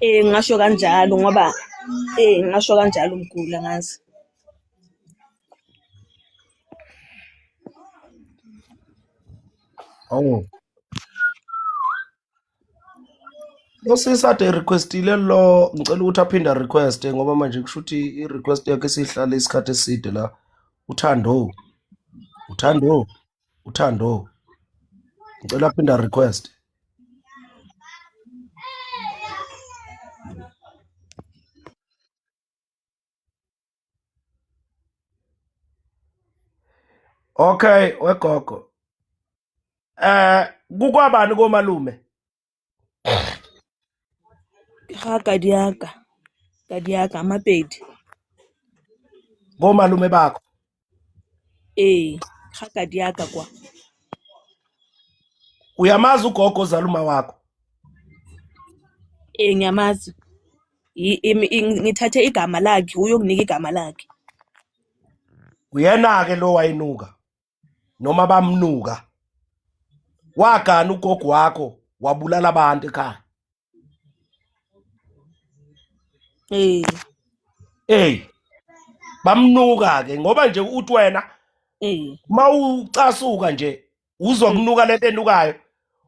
Ngingasho kanjalo ngoba ngingasho kanjalo mkhulu angazi. Oh. Lo sisi ade requestile lo ngicela ukuthi aphinde request ngoba manje kusho ukuthi i-request yakhe isihlale isikhathi eside la. Uthando. Uthando. Uthando. Ngicela aphinde request. Okay, wegogo. Kukwabani komalume? Ga kadiaka. Kadiaka amapedi. Komalume bakho? Ga kadiaka kwa. Uyamazi ugogo ozala uma wakho? Ngiyamazi. Ngithathe igama lakhe, uyokunika igama lakhe. Uyena-ke lo wayenuka noma bamnuka. Wagana ugogo wakho wabulala abantu ekhaya. Eh. Hey. Bamnuka ke ngoba nje uthi wena Eh. mawucasuka nje uzwa kunuka lento enukayo.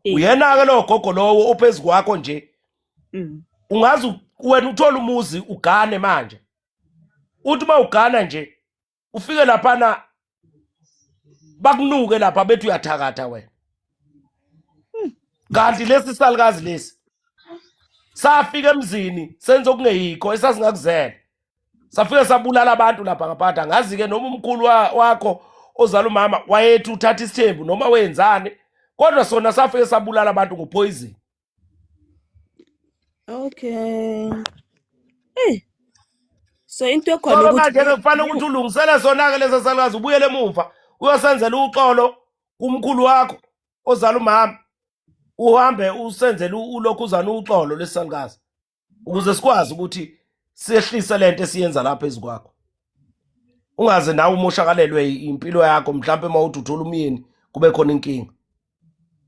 Eh. Uyena ke lo gogo lowo ophezulu kwakho nje. Mm. Ungaze wena uthola umuzi ugane manje. Uthi uma ugana nje ufike laphana bakunuke lapha bethi uyathakatha wena. Kanti lesi salukazi lesi safika emzini senze okungeyikho esasingakuzela. Safike sabulala abantu lapha ngaphakathi. Angazi-ke noma umkhulu wakho ozala umama wayethi uthatha isithembu noma wenzani, kodwa sona safike sabulala abantu ngophoyizini. Okay. Eh. So into ekhona Ngoba ukuthi manje-ke kufanele ukuthi ulungisele sona-ke leso salukazi, ubuyele emuva uyosenzela uxolo kumkhulu wakho ozala umama, uhambe usenzele ulokhuzana uxolo lesi salukazi ukuze sikwazi ukuthi sehlise lento esiyenza lapha phezu kwakho. Ungaze nawe umoshakalelwe impilo yakho, mhlawumbe uma uthi uthola umyeni kube khona inkinga.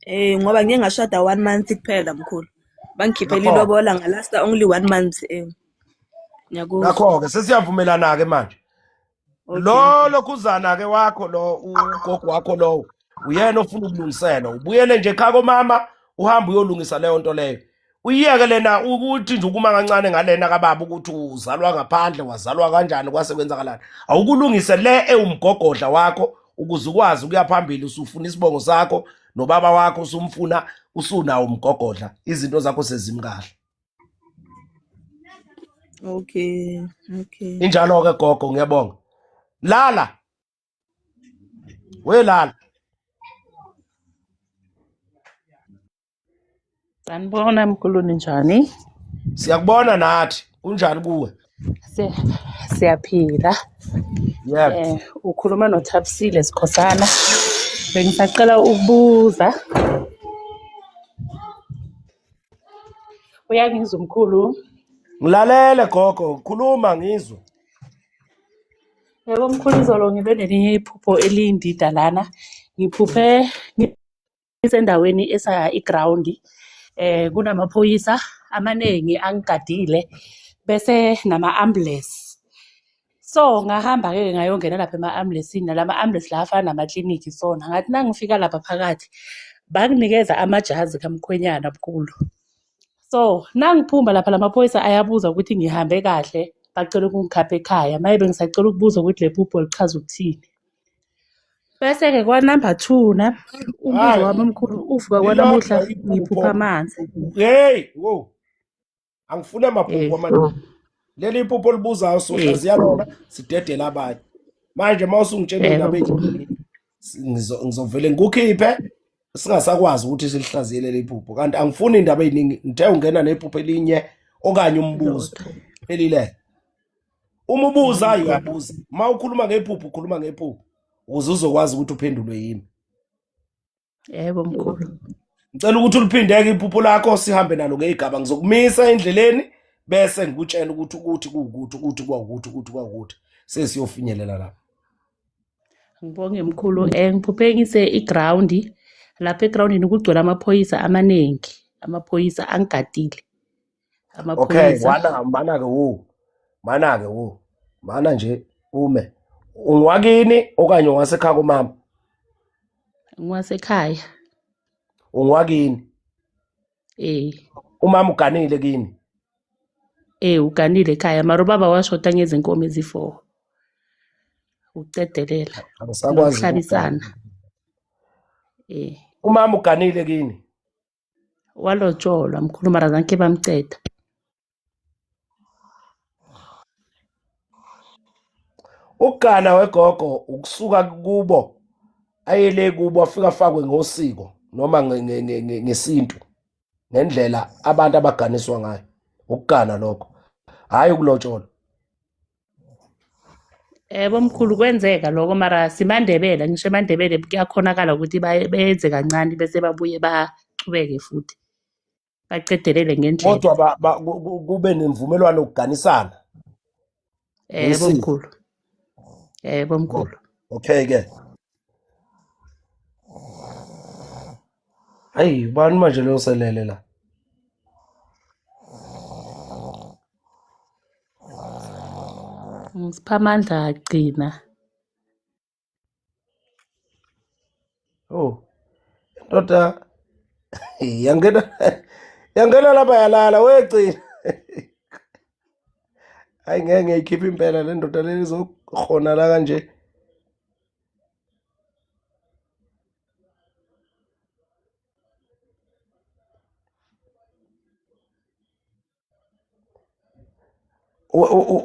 Eh ngoba ngike ngashada 1 month kuphela mkhulu. Bangikhiphela Ngakho ilobola ngalasta only 1 month eh. Ngiyakuzwa. Ngakho-ke sesiyavumelana-ke manje. Okay. Lo lokhuzana-ke wakho lo ugogo wakho lowo uyena ofuna ukulungiselwa, ubuyele nje ekhaya komama uhambe uyolungisa leyo nto leyo. Uyiyeke lena ukuthi nje ukuma kancane ngalena kababa ukuthi uzalwa ngaphandle wazalwa kanjani kwase kwenzakalani. Awukulungise le ewumgogodla wakho ukuze ukwazi ukuya phambili usufuna isibongo sakho nobaba wakho usumfuna usunawo umgogodla, izinto zakho sezimi kahle. Okay, okay. Injalo ke gogo, ngiyabonga. Lala. Welala. Sanibona mkhulu, ninjani? Siyakubona nathi. Kunjani kuwe? Siyaphila. Yebo. Ukhuluma noThabisile Sikhosana. Bengisacela ukubuza. Uyangizwa mkhulu? Ngilalele gogo, khuluma ngizwe. Yebo mkhulu, izolo ngibe nelinye iphupho eliyindida lana. Ngiphuphe ngisendaweni esa iground, kunamaphoyisa amaningi angigadile bese nama ambulance. So ngahamba ke ngayongena lapha ema-ambulance-ini, nalama ambulance la afana namakliniki sona. Ngathi nangifika lapha phakathi banginikeza amajazi kamkhwenyana mkhulu. So nangiphuma lapha lamaphoyisa ayabuza ukuthi ngihambe kahle, bacela ukungikhapha ekhaya. Maye bengisacela ukubuza ukuthi le phupho lichaza ukuthini. Bese-ke kwa-number 2 na umbuzo Hayi, wami omkhulu uvuka lilodwa kwanamuhla iphupho. ngiphupha amanzi. Hey, wo. Angifuni amaphupho amaningi. Leli iphupho olibuzayo sohlaziya lona sidedele abanye. Manje uma usungitshela indaba eziningi ngizovele ngikukhiphe singasakwazi ukuthi silihlaziye leli phupho. Kanti angifuni indaba eziningi, ngithe ungena nephupho elinye okanye umbuzo. Phelile. Uma ubuza uyabuza. Uma ukhuluma ngephupho ukhuluma ngephupho ukuze uzokwazi ukuthi uphendulwe yimi. Yebo mkhulu. Ngicela ukuthi uliphindeke iphupho lakho sihambe nalo ngezigaba. Ngizokumisa endleleni bese ngikutshela ukuthi ukuthi kuwukuthi ukuthi kwawukuthi ukuthi kwawukuthi sesiyofinyelela lapho. Ngibonge mkhulu. Ngiphuphe ngise iground, lapha egroundini kugcwele amaphoyisa amaningi, amaphoyisa angigadile. Okay, Amaphoyisa. wana mana ke wo. Mana ke wo. Mana nje ume. Ungwakini okanye ungasekhaya kumama? Ngwasekhaya. Ungwakini? Eh. Umama uganile kini? Uganile ekhaya. Mara ubaba washoda ngezinkomo ezi-4. Uqedelela. Abasakwazi ukugana. Nokuhlabisana. Umama uganile kini? Walotsholwa mkhulu mara zanke bamceda. Ukugana wegogo ukusuka kubo ayele kubo afika afakwe ngosiko noma ngesintu ngendlela abantu abaganiswa ngayo. Ukugana lokho, hayi ukulotsholwa. Yebo mkhulu, kwenzeka lokho mara simaNdebele, ngisho emaNdebele kuyakhonakala ukuthi benze kancane bese babuye bachubeke futhi baqedelele ngendlela. Kodwa kube nemvumelwano yokuganisana. Yebo Ngesiko. mkhulu. Yebo mkhulu. Okay ke. Hayi ubani manje lo selele la? Ngisiphamandla gcina. Oh. Ndoda yangena yangena lapha yalala wegcina. Hayi ngeke ngiyikhiphe impela le ndoda leli izokhona la kanje.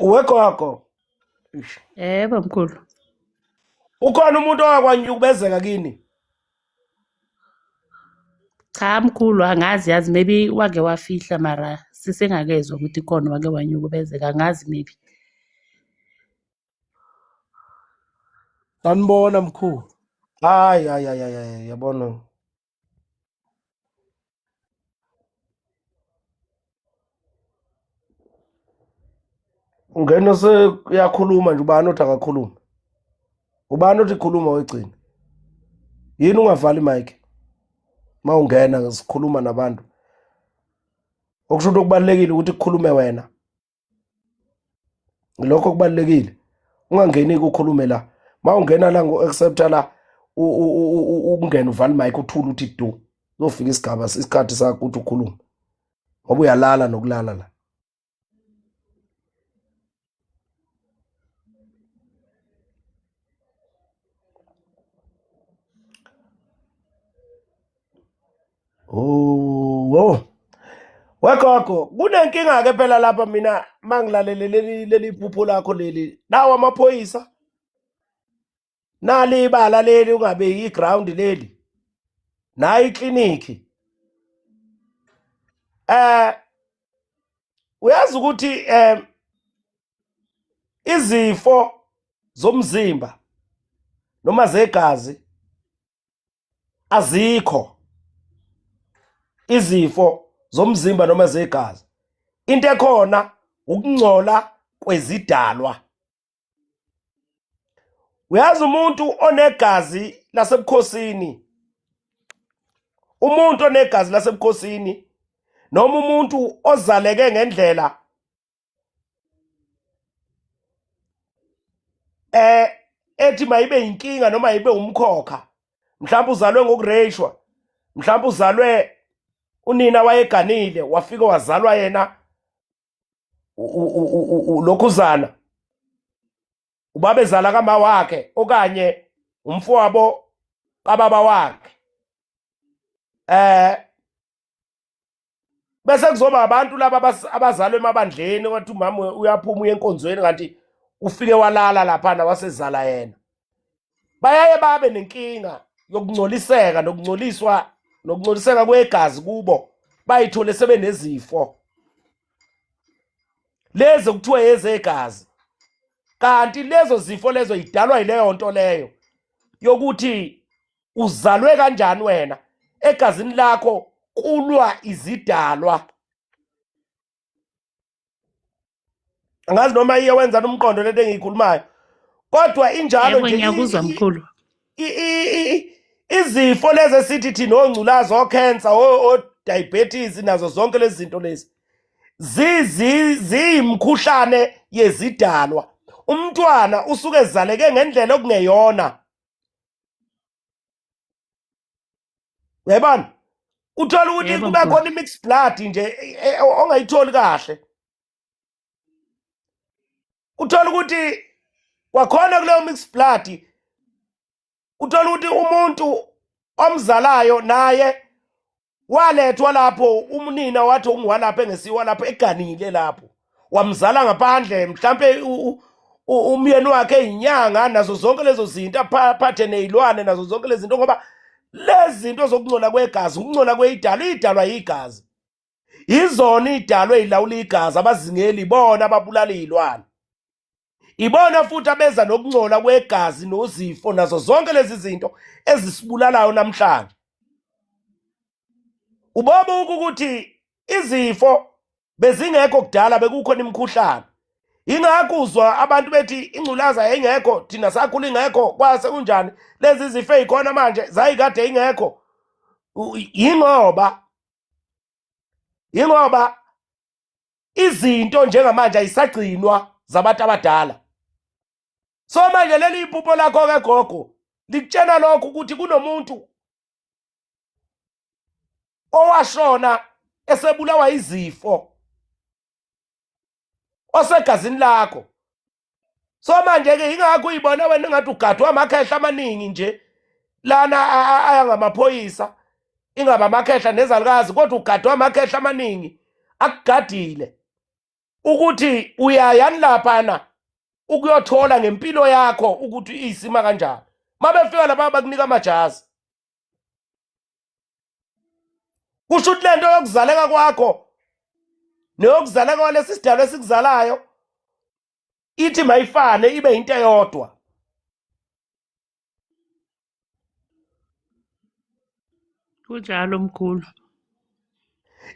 Wegogo. Yebo mkhulu. Ukhona umuntu owakwanyukubezeka kini? Cha mkhulu angazi yazi maybe wake wafihla mara sisengakezwa ukuthi khona wake wanyukubezeka angazi maybe. Sanibona mkhulu. Hayi hayi hayi hayi yabona. Ungena sekuyakhuluma nje ubani othi akakhulume. Ubani othi khuluma wegcina. Yini ungavali mic? Mawungena sikhuluma nabantu. Okusho ukuthi okubalekile ukuthi kukhulume wena. Lokho kubalekile. Ungangeni ukukhulume la. Mawungena la ngo accepta la ukungena uvale mic uthule uthi du. Uzofika isigaba isikhathi sakho ukuthi ukhulume. Ngoba uyalala nokulala la. Oh, oh. Wegogo, kunenkinga ke phela lapha mina mangilalele leli leli phupho lakho leli. Nawo amaphoyisa. Nali ibala leli ungabe iground leli. Nayi iclinic. Eh uyazi ukuthi eh izifo zomzimba noma zegazi azikho izifo zomzimba noma zegazi into ekhona ukungcola kwezidalwa uyazi umuntu onegazi lasebukhosini umuntu onegazi lasebukhosini noma umuntu ozaleke ngendlela eh ethi mayibe inkinga noma ibe umkhokha mhlawumbe uzalwe ngokureyishwa mhlawumbe uzalwe unina wayeganile wafika wazalwa yena lokhuzana ubabezala kama wakhe okanye umfowabo kababa wakhe eh bese kuzoba abantu laba abazalwa emabandleni wathi umama uyaphuma uye enkonzweni kanti ufike walala laphana wasezala yena bayaye babe nenkinga yokungcoliseka nokungcoliswa nokungcoliseka kwegazi kubo bayithole sebenezifo lezi okuthiwa ezegazi kanti lezo zifo lezo idalwa yileyo nto leyo yokuthi uzalwe kanjani wena egazini lakho kulwa izidalwa angazi noma iye wenza umqondo lento engiyikhulumayo kodwa injalo nje ngiyakuzwa mkhulu izifo lezi esithi thina ongculaza ocancer o-diabetes nazo zonke lezi zinto lezi ziyimkhuhlane yezidalwa umntwana usuke ezaleke ngendlela okungeyona uyayibona uthola ukuthi Yebo, kube mkhulu. khona i-mixed blood nje ongayitholi kahle uthola ukuthi kwakhona kuleyo mixed blood uthola ukuthi umuntu omzalayo naye walethwa lapho umnina wathi ungwalapho engesiwa lapho eganile lapho wamzala ngaphandle mhlampe umyeni wakhe eyinyanga nazo zonke lezo zinto aphathe nezilwane nazo zonke lezi zinto ngoba lezi zinto zokungcola kwegazi ukungcola kweyidalwa idalwa yigazi yizona idalwa eyilawula igazi abazingeli bona ababulala izilwane ibona futhi abeza nokungcola kwegazi nozifo nazo zonke lezi zinto ezisibulalayo namhlanje ubobuka ukuthi izifo bezingekho kudala bekukhona imikhuhlane. Ingakho uzwa abantu bethi ingculaza yayingekho, thina sakhula ingekho, kwase kunjani lezi zifo ezikhona manje zayikade ingekho. Yingoba izinto njengamanje ayisagcinwa zabantu abadala. So manje leli iphupho lakho ke gogo likutshena lokho ukuthi kunomuntu owashona esebulawa izifo osegazini lakho. So manje ke ingakho uyibona wena engathi ugadwa amakhehla amaningi nje lana aya ngamaphoyisa, ingaba amakhehla nezalukazi, kodwa ugadwa amakhehla amaningi akugadile ukuthi uyayani laphana ukuyothola ngempilo yakho ukuthi iyisima kanjani. Mabefika lapha bakunika amajazi, kusho ukuthi lento yokuzaleka kwakho neyokuzaleka kwalesi sidalwa esikuzalayo ithi mayifane ibe into eyodwa. Kunjalo mkhulu.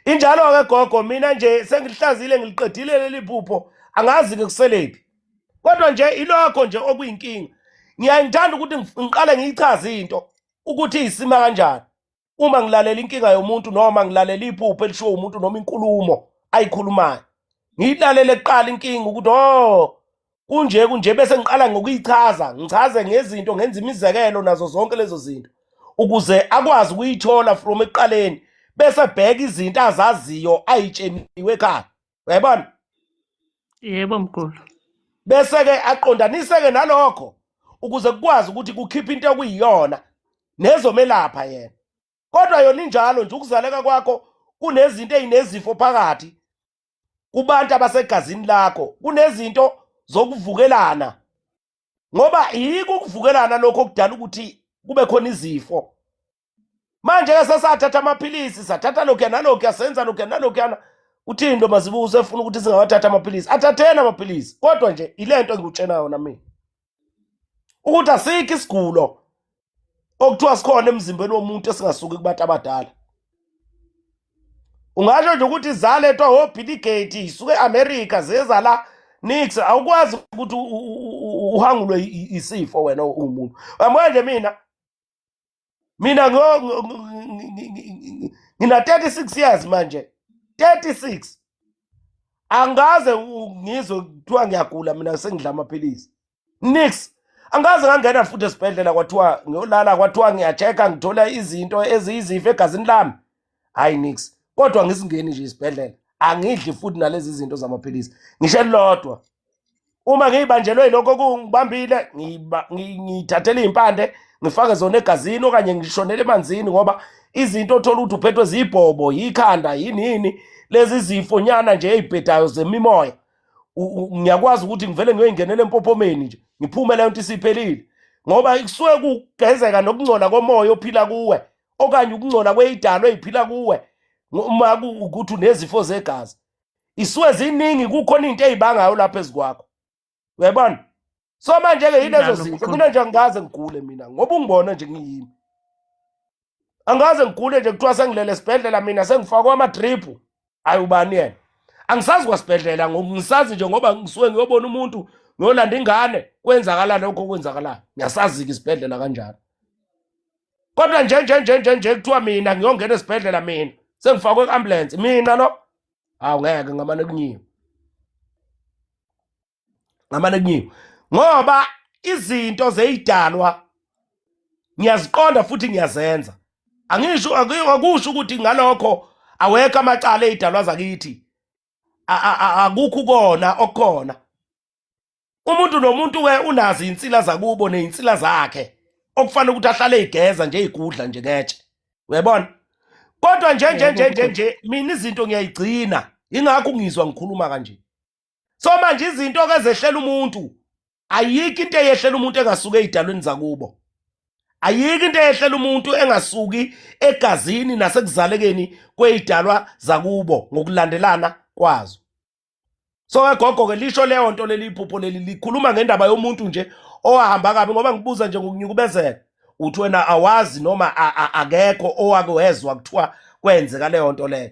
Injalo-ke gogo, mina nje sengilihlazile ngiliqedile leli phupho, angazi-ke kuselephi, kodwa nje ilokho nje okuyinkinga. Ngiyaye ngithanda ukuthi ngiqale ngiyichaze into ukuthi iyisima kanjani uma ngilalela inkinga yomuntu noma ngilalela iphupho elishiwo umuntu noma inkulumo ayikhulumayo. Ngiyilalele kuqala inkinga ukuthi oh kunje kunje, bese ngiqala ngokuyichaza, ngichaze ngezinto, ngenza imizekelo nazo zonke lezo zinto ukuze akwazi ukuyithola from ekuqaleni, bese bheka izinto azaziyo ayitsheniwe ekhaya. Uyayibona? Yebo mkhulu. Bese ke aqondanise ke nalokho ukuze kukwazi ukuthi kukhiphe into okuyiyona nezomelapha yena. Kodwa yona injalo nje, ukuzaleka kwakho kunezinto ezinezifo phakathi kubantu abasegazini lakho, kunezinto zokuvukelana, ngoba yiko ukuvukelana lokho okudala ukuthi kube khona izifo. Manje ke sesathatha amaphilisi, sathatha lokhuya nalokhuya, senza lokhuya nalokhuyana. Uthini lo Mazibuko efuna ukuthi singawathatha amaphilisi? Athatheni amaphilisi, kodwa nje ilento engikutshena yona mina ukuthi asikho isigulo okuthiwa sikhona emzimbeni womuntu esingasuki kubantu abadala. Ungasho nje ukuthi zalethwa oBill Gates isuke eAmerica zeza la nix, awukwazi ukuthi uhangulwe isifo wena uwumuntu. Uyabona nje mina ngina 36 years manje, 36, angaze ngizwe kuthiwa ngiyagula mina sengidla amaphilisi nix. Angaze ngangena futhi esibhedlela kwathiwa ngiyolala, kwathiwa ngiya-check-a ngithola izinto eziyizifo egazini lami, hayi nix. Kodwa ngisingeni nje isibhedlela, angidli futhi nalezi zinto zamaphilisi ngisho elilodwa. Uma ngiyibanjelwe yilokho kungibambile, ngiyithathela iy'mpande ngifake zona egazini okanye ngishonele emanzini, ngoba izinto othola ukuthi uphethwe ziyibhobo, yikhanda, yinini, lezi zifo nyana nje ey'bhedayo zemimoya, ngiyakwazi ukuthi ngivele ngiyoyingenela empophomeni nje ngiphume leyo nto isiphelile, ngoba kusuke kugezeka nokungcola komoya ophila kuwe okanye ukungcola kweyidalo eyiphila kuwe. Uma ukuthi unezifo zegazi isuke ziningi, kukhona into eyibangayo lapha ezikwakho, uyayibona? So manje-ke yilezo zinto. Mina nje angikaze ngigule mina, ngoba ungibona nje ngiyimi, angikaze ngigule nje kuthiwa sengilele esibhedlela mina sengifakwe ama-drip. Hayi, ubani yena? Angisazi kwasibhedlela, ngisazi nje ngoba ngisuke ngiyobona umuntu, ngiyolanda ingane, kwenzakala lokho okwenzakalayo. Ngiyasazi-ke isibhedlela kanjalo, kodwa nje nje nje nje nje kuthiwa mina ngiyongena esibhedlela mina sengifakwe ku-ambulance mina lo, hawu ngeke, ngamane kunyiwe, ngamane kunyiwe, ngoba izinto zeyidalwa ngiyaziqonda futhi ngiyazenza. Angisho, akusho ukuthi ngalokho awekho amacala eyidalwa zakithi, akukho kona okukhona. Umuntu nomuntu ke unazo insila zakubo nezinsila zakhe okufanele ukuthi ahlale igeza nje, igudla nje ketshe, uyabona? Kodwa nje nje nje nje nje mina izinto ngiyayigcina, ingakho ngizwa ngikhuluma kanje. So manje izinto ke zehlela umuntu, ayikho into eyehlela umuntu engasuki ezidalweni zakubo, ayikho into eyehlela umuntu engasuki egazini nasekuzalekeni kwezidalwa zakubo ngokulandelana kwazo. So ke gogo ke lisho leyo nto, leli iphupho leli likhuluma ngendaba yomuntu nje owahamba kabi, ngoba ngibuza nje ngokunyukubezeka, uthi wena awazi noma akekho owake wezwa kuthiwa kwenzeka leyo nto leyo.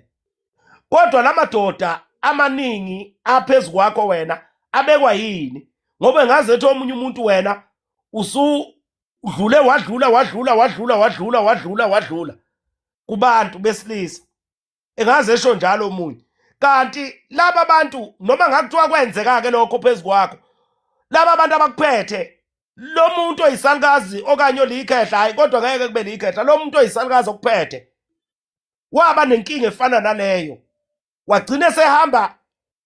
Kodwa la madoda amaningi aphezu kwakho wena Abekwa yini? Ngoba ngaze ethi omunye umuntu wena usudlule wadlula wadlula wadlula wadlula wadlula wadlula kubantu besilisa. Engaze esho njalo omunye. Kanti laba bantu noma ngakuthiwa kwenzeka ke lokho phezukwakho. Laba bantu abakuphethe lo muntu oyisalukazi okanye olikhehla hayi kodwa ngeke kube likhehla lo muntu oyisalukazi okuphethe waba nenkinga efana naleyo wagcina sehamba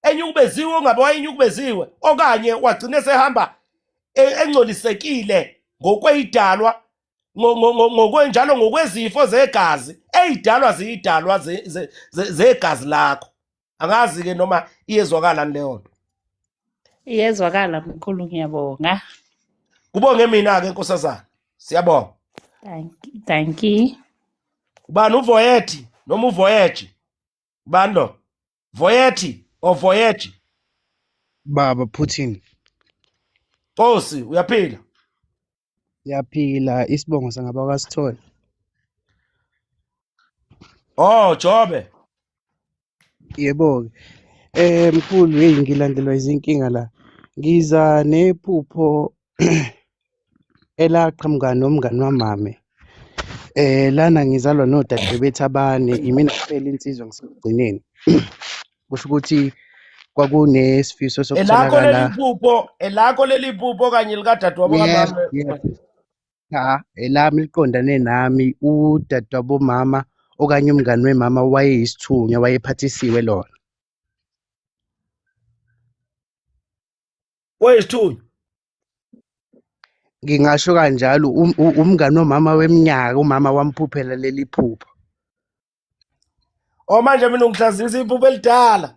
enyukubeziwe ungabe wayenyukubeziwe okanye wagcina sehamba engcolisekile ngokweyidalwa ngokwenjalo ngokwezifo zegazi eyidalwa ziyidalwa zegazi lakho angazi ke noma iyezwakala leyo nto. Iyezwakala mkhulu, ngiyabonga. Kubonge mina ke nkosazana, siyabonga. Thank you. Thank you. Ubani uVoyethi noma uVoyage? Ubani lo? Voyethi or Voyage? Baba Putin. Nkosi, uyaphila? Siyaphila, isibongo sangabakwaSithole. Oh, Jobe. Yebo-ke. Mkhulu, hey ngilandelwa izinkinga la. Ngiza nephupho elaqhamuka nomngani wamame. Lana ngizalwa nodadewethu abane, imina kuphela insizwa ngisekugcineni. Kusho ukuthi kwakunesifiso Elakho sokutholakala. leli phupho, elakho leli phupho okanye likadadewabo Yebo, kamame? yebo. Cha, elami liqondane nami, udadewabo mama okanye umngani wemama wayeyisithunywa, wayephathisiwe lona. Wayisithunywa. Ngingasho kanjalo, umngani womama weminyaka, umama wamphuphela leli phupho. Oh manje mina ungihlazisa iphupho elidala.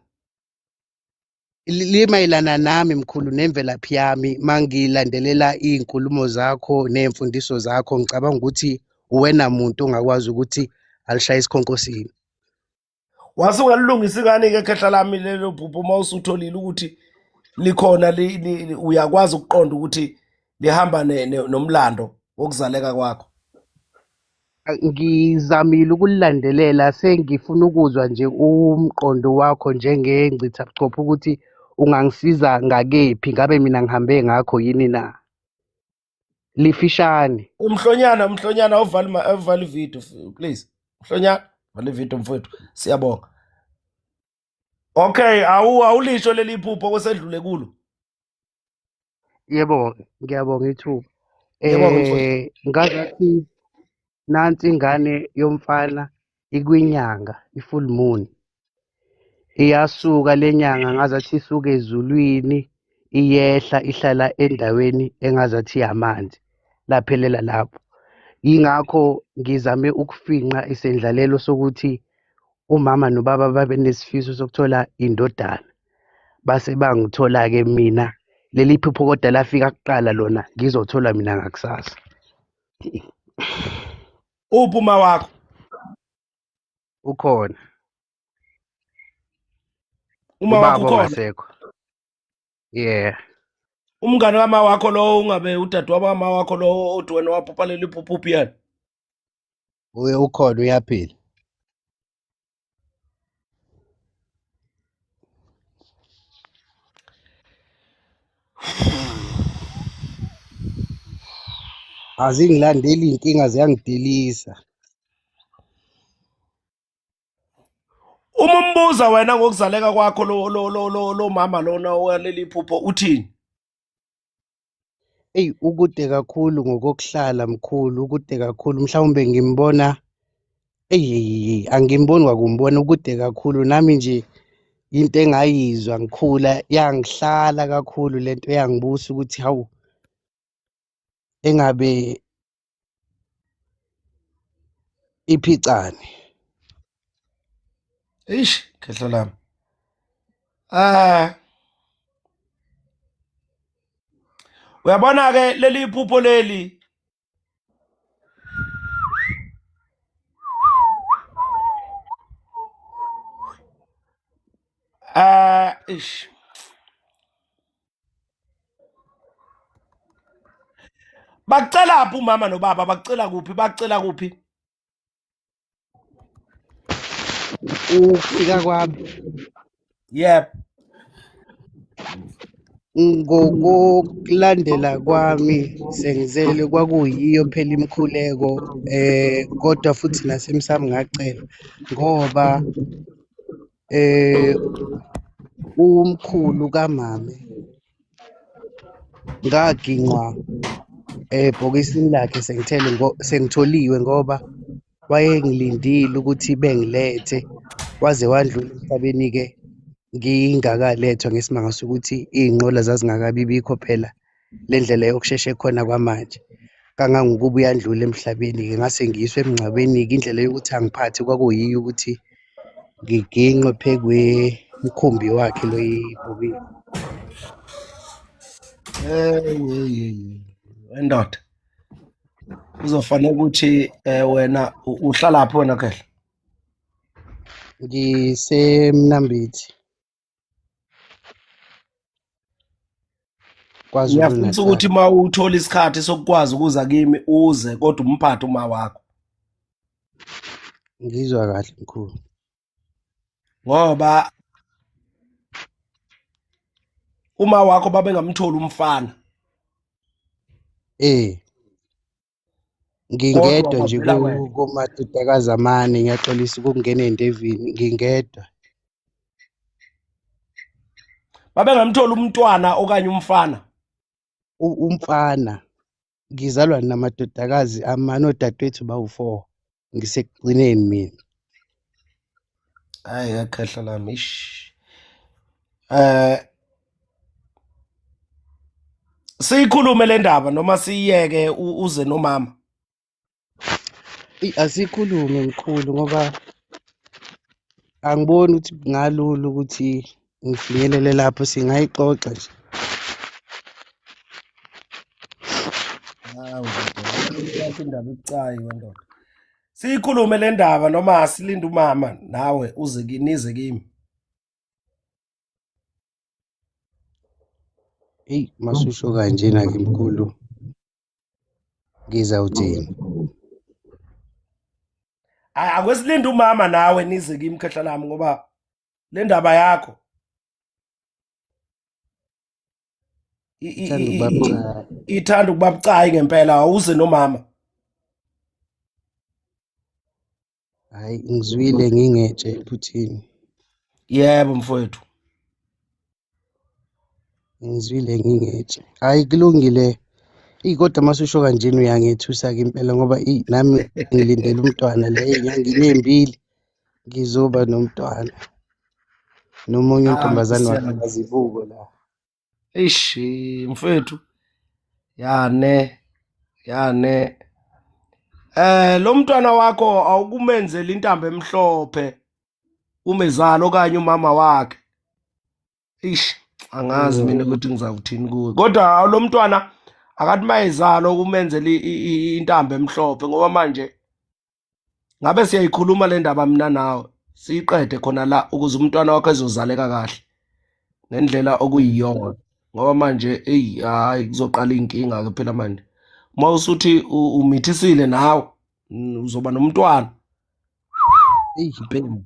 Limayelana nami mkhulu nemvelaphi yami, mangilandelela iy'nkulumo zakho ney'mfundiso zakho, ngicabanga ukuthi uwena muntu ongakwazi ukuthi alishaye isikhonkosini. Wase ungalilungisa ingane-ke khehla lami lelo phupho uma usutholile ukuthi likhona uyakwazi ukuqonda ukuthi lihamba nomlando wokuzaleka kwakho. Ngizamile ukulilandelela, sengifuna ukuzwa nje umqondo wakho njengengcithabuchopho ukuthi ungangisiza ngakephi, ngabe mina ngihambe ngakho yini na? Lifishane. Umhlonyana, umhlonyana awuvale ividiyo please. Umhlonyana, vala ividiyo mfowethu. Siyabonga. Okay, awulisho leli phupho kwesedlule kulo. Yebo, ngiyabonga ithuba. Ngiyabonga mfowethu. Ngazathi nansi ingane yomfana ikwinyanga, i-full moon. Iyasuka le nyanga ngazathi isuka ezulwini iyehla ihlala endaweni engazathi yamanzi, laphelela lapho. Yingakho ngizame ukufinqa isendlalelo sokuthi umama nobaba babe nesifiso sokuthola indodana, base bangithola-ke mina. Leli phupho kodwa lafika kuqala lona, ngizothola mina ngakusasa. Uphi uma wakho? Ukhona. Uma wakho Ubaba ukhona? ongasekho. Yeah. Umngane kama wakho lowo ungabe udadewabo kama wakho lowo othi wena waphupha leli phupho uphi yena? Uye ukhona, uyaphila. Azingilandeli iy'nkinga ziyangidilisa. Uma umbuza wena ngokuzaleka kwakho lo lo lo lo lo mama lona owaleli phupho uthini? Eyi, ukude kakhulu ngokokuhlala mkhulu, ukude kakhulu. Mhlawumbe ngimbona, eyi, eyi, eyi, angimboni kwakumbona, ukude kakhulu. Nami nje into engayizwa ngikhula yangihlala kakhulu lento, yangibusa ukuthi hawu engabe iphicane. Eish, khehla lami. Uyabona ke leli iphupho leli. Eish. Bakucela phi umama nobaba? Bakucela kuphi? Bakucela kuphi? Ufika kwami. Yep. Ngokulandela kwami sengizele kwakuyiyo phela imikhuleko kodwa futhi nasemsamo ngacela ngoba eh umkhulu kamame ngaginqwa ebhokisini lakhe sengithele sengitholiwe ngoba wayengilindile ukuthi bengilethe waze wandlula emhlabeni-ke ngingakalethwa ngesimanga sokuthi iy'nqola zazingakabi bikho phela le ndlela yokushesha ekhona kwamanje. Kangangokuba uyandlula emhlabeni-ke ngase ngiyiswa emngcwabeni-ke indlela yokuthi angiphathe kwakuyiyo ukuthi ngiginqwe phekwemkhumbi wakhe lo ibhokisi. Hey, hey, hey. Wendoda. Kuzofanele ukuthi wena uhlalaphi wena Khehla? NgiseMnambithi. KwaZulu Ngiyafisa Natal. ukuthi uma uthola isikhathi sokukwazi ukuza kimi uze kodwa umphathe uma wakho. Ngizwa kahle mkhulu. Ngoba uma wakho babengamtholi umfana. Eh. Kodwa Ngingedwa nje kwavela wena. komadodakazi amane, ngiyaxolisa ukungena ey'ndevini, ngingedwa. Babengamtholi umntwana okanye umfana. Umfana ngizalwa namadodakazi amane, odadewethu bawu-4, ngisekugcineni mina. Hayi yakhehla lami ish. Siyikhulume le ndaba noma siyiyeke uze nomama. Eyi, asikhulume mkhulu ngoba angiboni ukuthi kungalula ukuthi ngifinyelele lapho, singayixoxa nje. Hawu ndoda, indaba ibucayi wendoda. Siyikhulume le ndaba noma silinde umama nawe uze nize kimi. Eyi, masusho kanjena-ke mkhulu, ngizawuthini? Hayi akwesilinde umama nawe nize kimi khehla lami ngoba le ndaba yakho Ithanda ukuba bucayi. Ithanda ukuba bucayi ngempela, awuze nomama. Hayi ngizwile ngingetshe ephuthini. Yebo mfowethu. Ngizwile ngingetshe. Hayi kulungile. Eyi kodwa masusho kanjena uyangethusa-ke impela ngoba eyi nami ngilindele umntwana le enyangeni ey'mbili ngizoba nomntwana. Nomunye untombazane Nkosi wakhe yami. akazibuko la. Eish mfethu. Yane. Yane. Lo mntwana wakho awukumenzeli intambo emhlophe umezalo okanye umama wakhe. Eish angazi mina ukuthi ngizawuthini kuwe. Kodwa lo mntwana akathi mayezalo kumenzela intambo emhlophe ngoba manje ngabe siyayikhuluma le ndaba mina nawe siyiqede khona la ukuze umntwana wakho ezozaleka kahle ngendlela okuyiyona ngoba manje eyi hayi kuzoqala iy'nkinga ke phela manje uma usuthi umithisile nawe uzoba nomntwana. Eyi. Impela.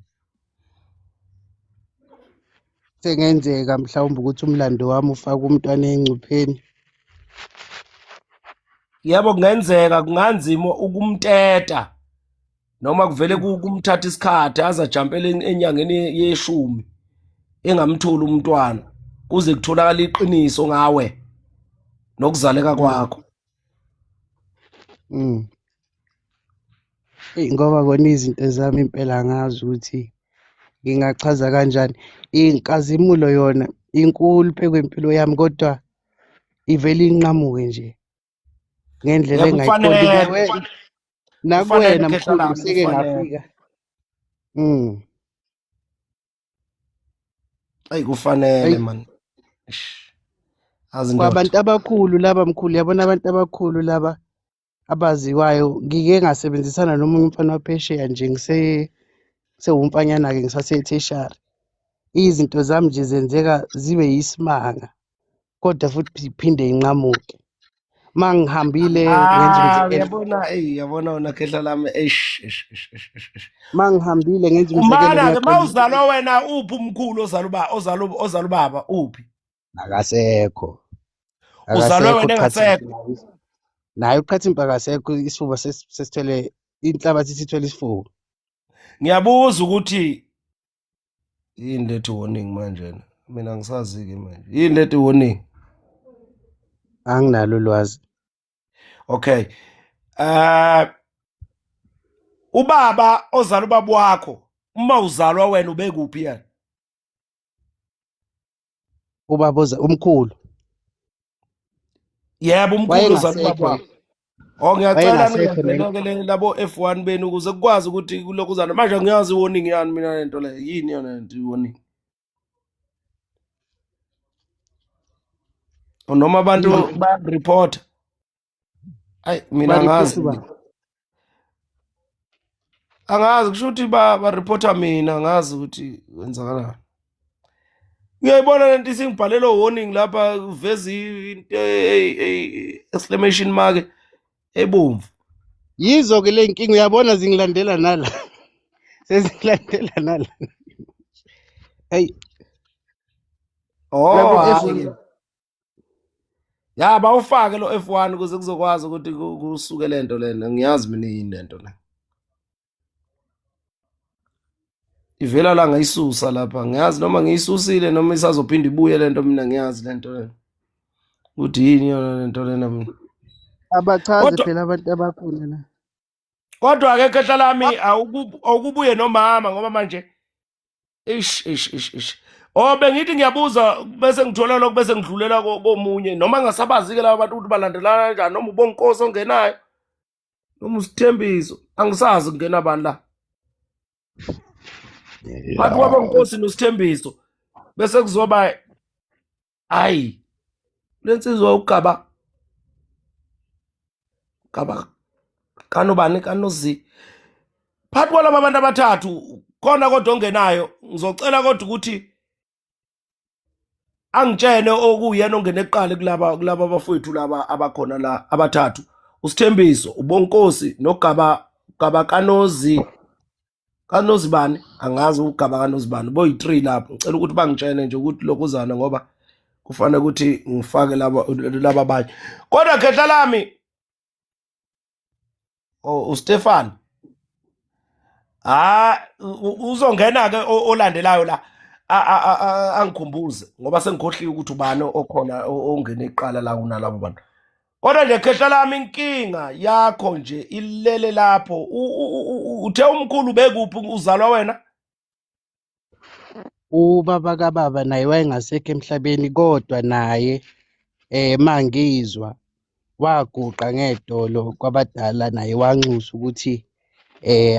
Sengenzeka mhlawumbe ukuthi umlando wami ufake umntwana engcupheni. Yebo kungenzeka kunganzima ukumteta noma kuvele kumthatha isikhathi aze ajampele enyangeni yeshumi engamtholi umntwana kuze kutholakala iqiniso ngawe nokuzaleka kwakho. Eyi ngoba kona izinto zami impela angazi ukuthi ngingachaza kanjani. Inkazimulo yona inkulu phezu kwempilo yami kodwa ivele inqamuke nje ngendlela Yebo, engayiqondi. kufanele. Nakuwena Kufanele, mkhulu Khehla lami, seke kufanele. ngafika. Eyi kufanele Eyi. man. Eish. Azi ndoda. Kwabantu abakhulu laba mkhulu, yabona abantu abakhulu laba abaziwayo, ngike ngasebenzisana nomunye umfana waphesheya nje sewumfanyana-ke ngisase-tertiary. Izinto zami nje zenzeka zibe yisimanga kodwa futhi ziphinde inqamuke. Mangihambile ngenza umzekelo. Uyabona, eyi, uyabona wena khehla lami, eish, eish, eish, eish, eish, eish. Mangihambile ngenza umzekelo, Umana-ke ngiyaxolisa. mawuzalwa wena uphi umkhulu ozala uba, ozala, ozala ubaba uphi? Akasekho. Uzalwe Akasekho wena uQhathimpi engasekho. naye. Naye uQhathimpi akasekho isifuba sesithwele inhlabathi isithwele isifuba. Ngiyabuza ukuthi yini lethi warning manje na? Mina angisazi-ke manje. Yini lethi warning? Anginalo ulwazi. Okay. Ubaba ozala ubaba wakho uma uzalwa wena ubekuphi yena? Ubaba umkhulu. Yebo, umkhulu ozala ubaba Wayengasekho. wakho. Oh ngiyacela Wayengasekho naye. ningenzeleke labo F1 benu ukuze kukwazi ukuthi kulokhuzana. Manje ngiyazi i-warning yani mina lento le. Yini yona lento i-warning? Noma abantu bayareport. Ayi mina angazi. Baripoti ba. Angazi kusho ukuthi ba reporta mina angazi ukuthi kwenzakalani. Ngiyayibona lento isingibhalela warning lapha uveza into exclamation mark ebomvu. Yizo ke le nkinga uyabona zingilandela nala. Sezingilandela nala. Hey, Oh labo hayi. F1 Ya bawufake lo F1 ukuze kuzokwazi ukuthi kusuke lento lena. Ngiyazi mina yini lento le. Ivela la ngayisusa lapha. Ngiyazi noma ngiyisusile noma isazophinda ibuye lento mina ngiyazi lento lena. Ukuthi yini yona lento lena mina. Abachaze Kodwa phela abantu abakhona la. kodwa ke khehla lami awukubuye nomama ngoba manje ish ish ish ish. Oh bengithi ngiyabuza bese ngithola lokho bese ngidlulela komunye noma ngasabazi ke laba bantu ukuthi balandelana kanjani noma ubonkosi ongenayo noma usithembiso angisazi kungena bani la. Phakathi kwabonkosi nosithembiso bese kuzoba ayi lensizwa ugaba gaba kanobani kanozi phakathi kwalaba bantu abathathu khona kodwa ongenayo ngizocela kodwa ukuthi angitshene okuyena ongene kuqala kulaba abafowethu laba abakhona la abathathu uSithembiso uBonkosi noGaba Gaba kanozi kanozibani angazi ugaba kanozibani boyi-3 lapho ngicela ukuthi bangitshene nje ukuthi lokuzana ngoba kufanele ukuthi ngifake laba abanye kodwa khehla lami oh uStefan uzongena ke olandelayo la angikhumbuze ngoba sengikhohliwe ukuthi ubani okhona ongene iqala la kunalabo bantu kodwa nje khehla lami inkinga yakho nje ilele lapho uthe umkhulu bekuphi uzalwa wena? Ubaba kababa naye wayengasekho emhlabeni kodwa naye mangizwa waguqa ngedolo kwabadala naye wanxusa ukuthi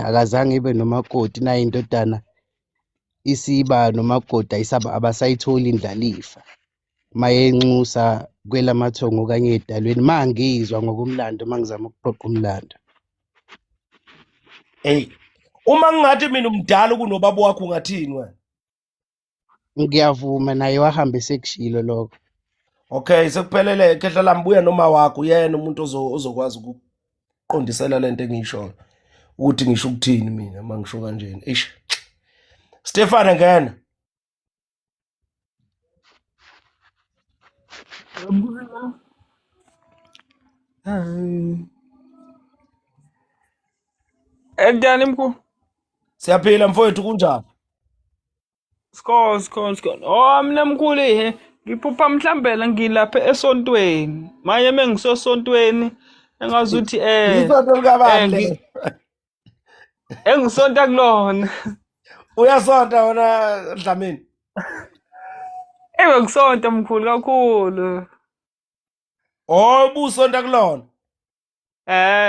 akazange ibe nomakoti naye indodana isiba nomakoti ayisaba abasayitholi indlalifa mayenxusa kwelamathongo okanye edalweni mangizwa ngokomlando mangizama ukuqoqa umlando. Hey, uma ngingathi mina umdala kunobaba wakho ungathini wena? Ngiyavuma naye wahamba esekushilo lokho. Okay, sekuphelele khehla lami buya noma wakho uyena umuntu ozokwazi ukuqondisela lento engiyishoyo ukuthi ngisho ukuthini mina uma ngisho kanjena. Eish. Stefane ngena. Enjani mkhulu? Siyaphila mfowethu kunjani? Sikho sikho sikho. Oh mina mkhulu ihe ngiphupha mhlambe la ngilapha esontweni. Manje mengisosontweni engazuthi Isonto likabani lelo? Engisonta kulona. Uyasonta wena Dlamini? Ewe ngisonta mkhulu kakhulu. Oh ubusonta kulona?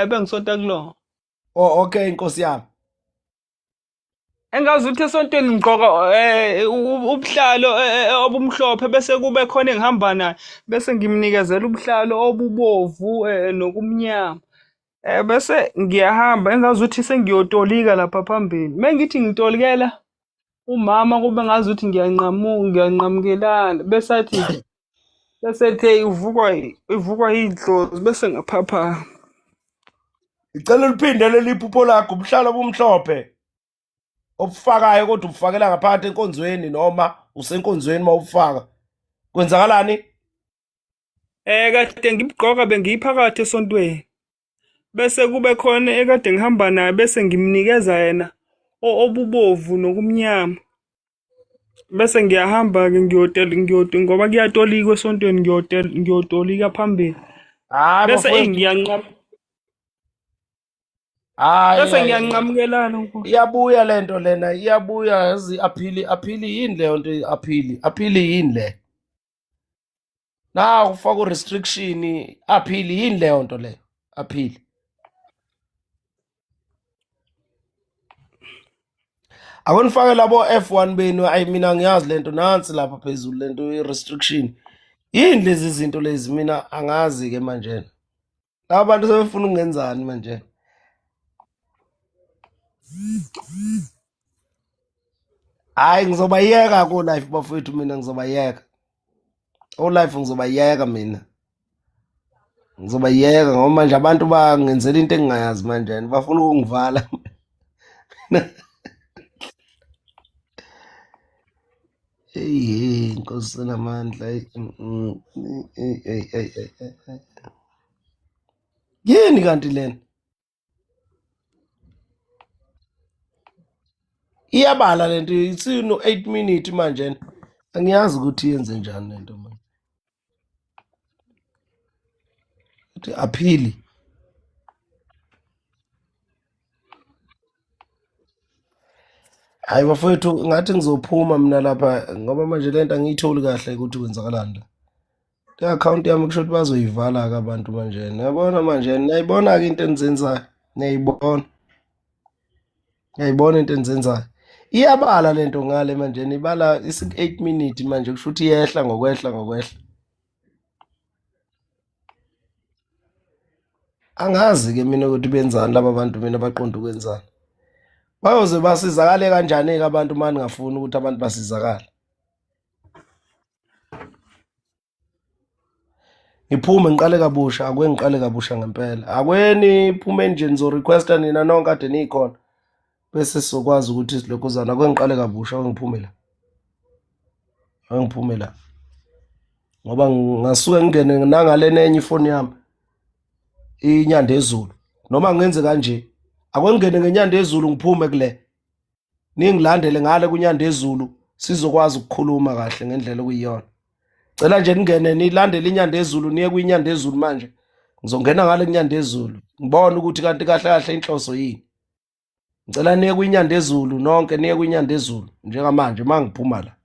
Bengisonta kulona. Oh okay inkosi yami. Engazi ukuthi esontweni ngigqoka ubuhlalo obumhlophe bese kube khona engihamba naye bese ngimnikezela ubuhlalo obubovu nokumnyama. Bese ngiyahamba engazi ukuthi sengiyotolika lapha phambili. Mengithi ngitolikela umama kube ngazi ukuthi ngiyanqamukelana bese athi bese ethi ivukwa idlozi bese ngaphapha. Ngicela uliphinde leli phupho lakho ubuhlalo obumhlophe obufakayo kodwa ubufakela ngaphakathi enkonzweni noma usenkonzweni mawufaka. Kwenzakalani? Kade ngibugqoka bengiyiphakathi esontweni. Bese kube khona ekade ngihamba naye bese ngimnikeza yena obubovu nokumnyama. Bese ngiyahamba-ke ngoba kuyatolikwa esontweni ngiyotolika phambili. Hayi Bese bafowethu. ngiyanqam Hayi bese hayi. ngiyanqamukelana nkosi. Iyabuya lento lena, iyabuya yazi aphili aphili yini leyo nto aphili? Aphili yini le? Na ufaka restriction aphili yini leyo nto leyo? Aphili. Akunifake labo F1 benu ayi mina ngiyazi lento nansi lapha phezulu lento i-restriction. Yini lezi zinto lezi mina angazi ke manje. Laba bantu sebefuna ukungenzani manje? Hayi ngizobayeka ko life bafowethu mina ngizobayeka. O life ngizobayeka mina. Ngizobayeka ngoba manje abantu bangenzela into engingayazi manje bafuna ukungivala. Hey hey Nkosi enamandla hey hey hey hey hey, hey. Yini kanti lena? Iyabala lento isino 8 minute manje. Angiyazi ukuthi yenze njani lento manje. Uthi aphili. Hayi bafowethu ngathi ngizophuma mina lapha ngoba manje lento angiyitholi kahle ukuthi kwenzakalani la. I-akhawunti yami kusho ukuthi bazoyivala-ke abantu manje. Niyabona manje, niyayibona-ke into enizenzayo. Niyayibona. Niyayibona into enizenzayo. Iyabala lento ngale manje, nibala isi-8 minute manje kusho ukuthi iyehla ngokwehla ngokwehla. Angazi-ke mina ukuthi benzani laba bantu mina baqonda ukwenzani. Bayoze basizakale kanjani-ke abantu uma ningafuni ukuthi abantu basizakale. Ngiphume ngiqale kabusha, ake ngiqale kabusha ngempela. Akweni phume nje nizo-requesta nina nonke kade nikhona. Bese sizokwazi ukuthi silokhuzana. Ake ngiqale kabusha, ake ngiphume la. Ake ngiphume la. Ngoba ngingasuke ngingene nangalena enye ifoni yami. Inyanda ezulu. Noma ngenze kanje. Ake ngingene ngenyanda ezulu ngiphume kule. Ningilandele ngale kunyanda ezulu sizokwazi ukukhuluma kahle ngendlela okuyiyona. Cela nje ningene nilandele inyanda ezulu niye kwinyanda ezulu manje. Ngizongena ngale kunyanda ezulu. Ngibone ukuthi kanti kahle kahle inhloso yini. Ngicela niye kwinyanda ezulu nonke niye kwinyanda ezulu njengamanje mangiphuma la.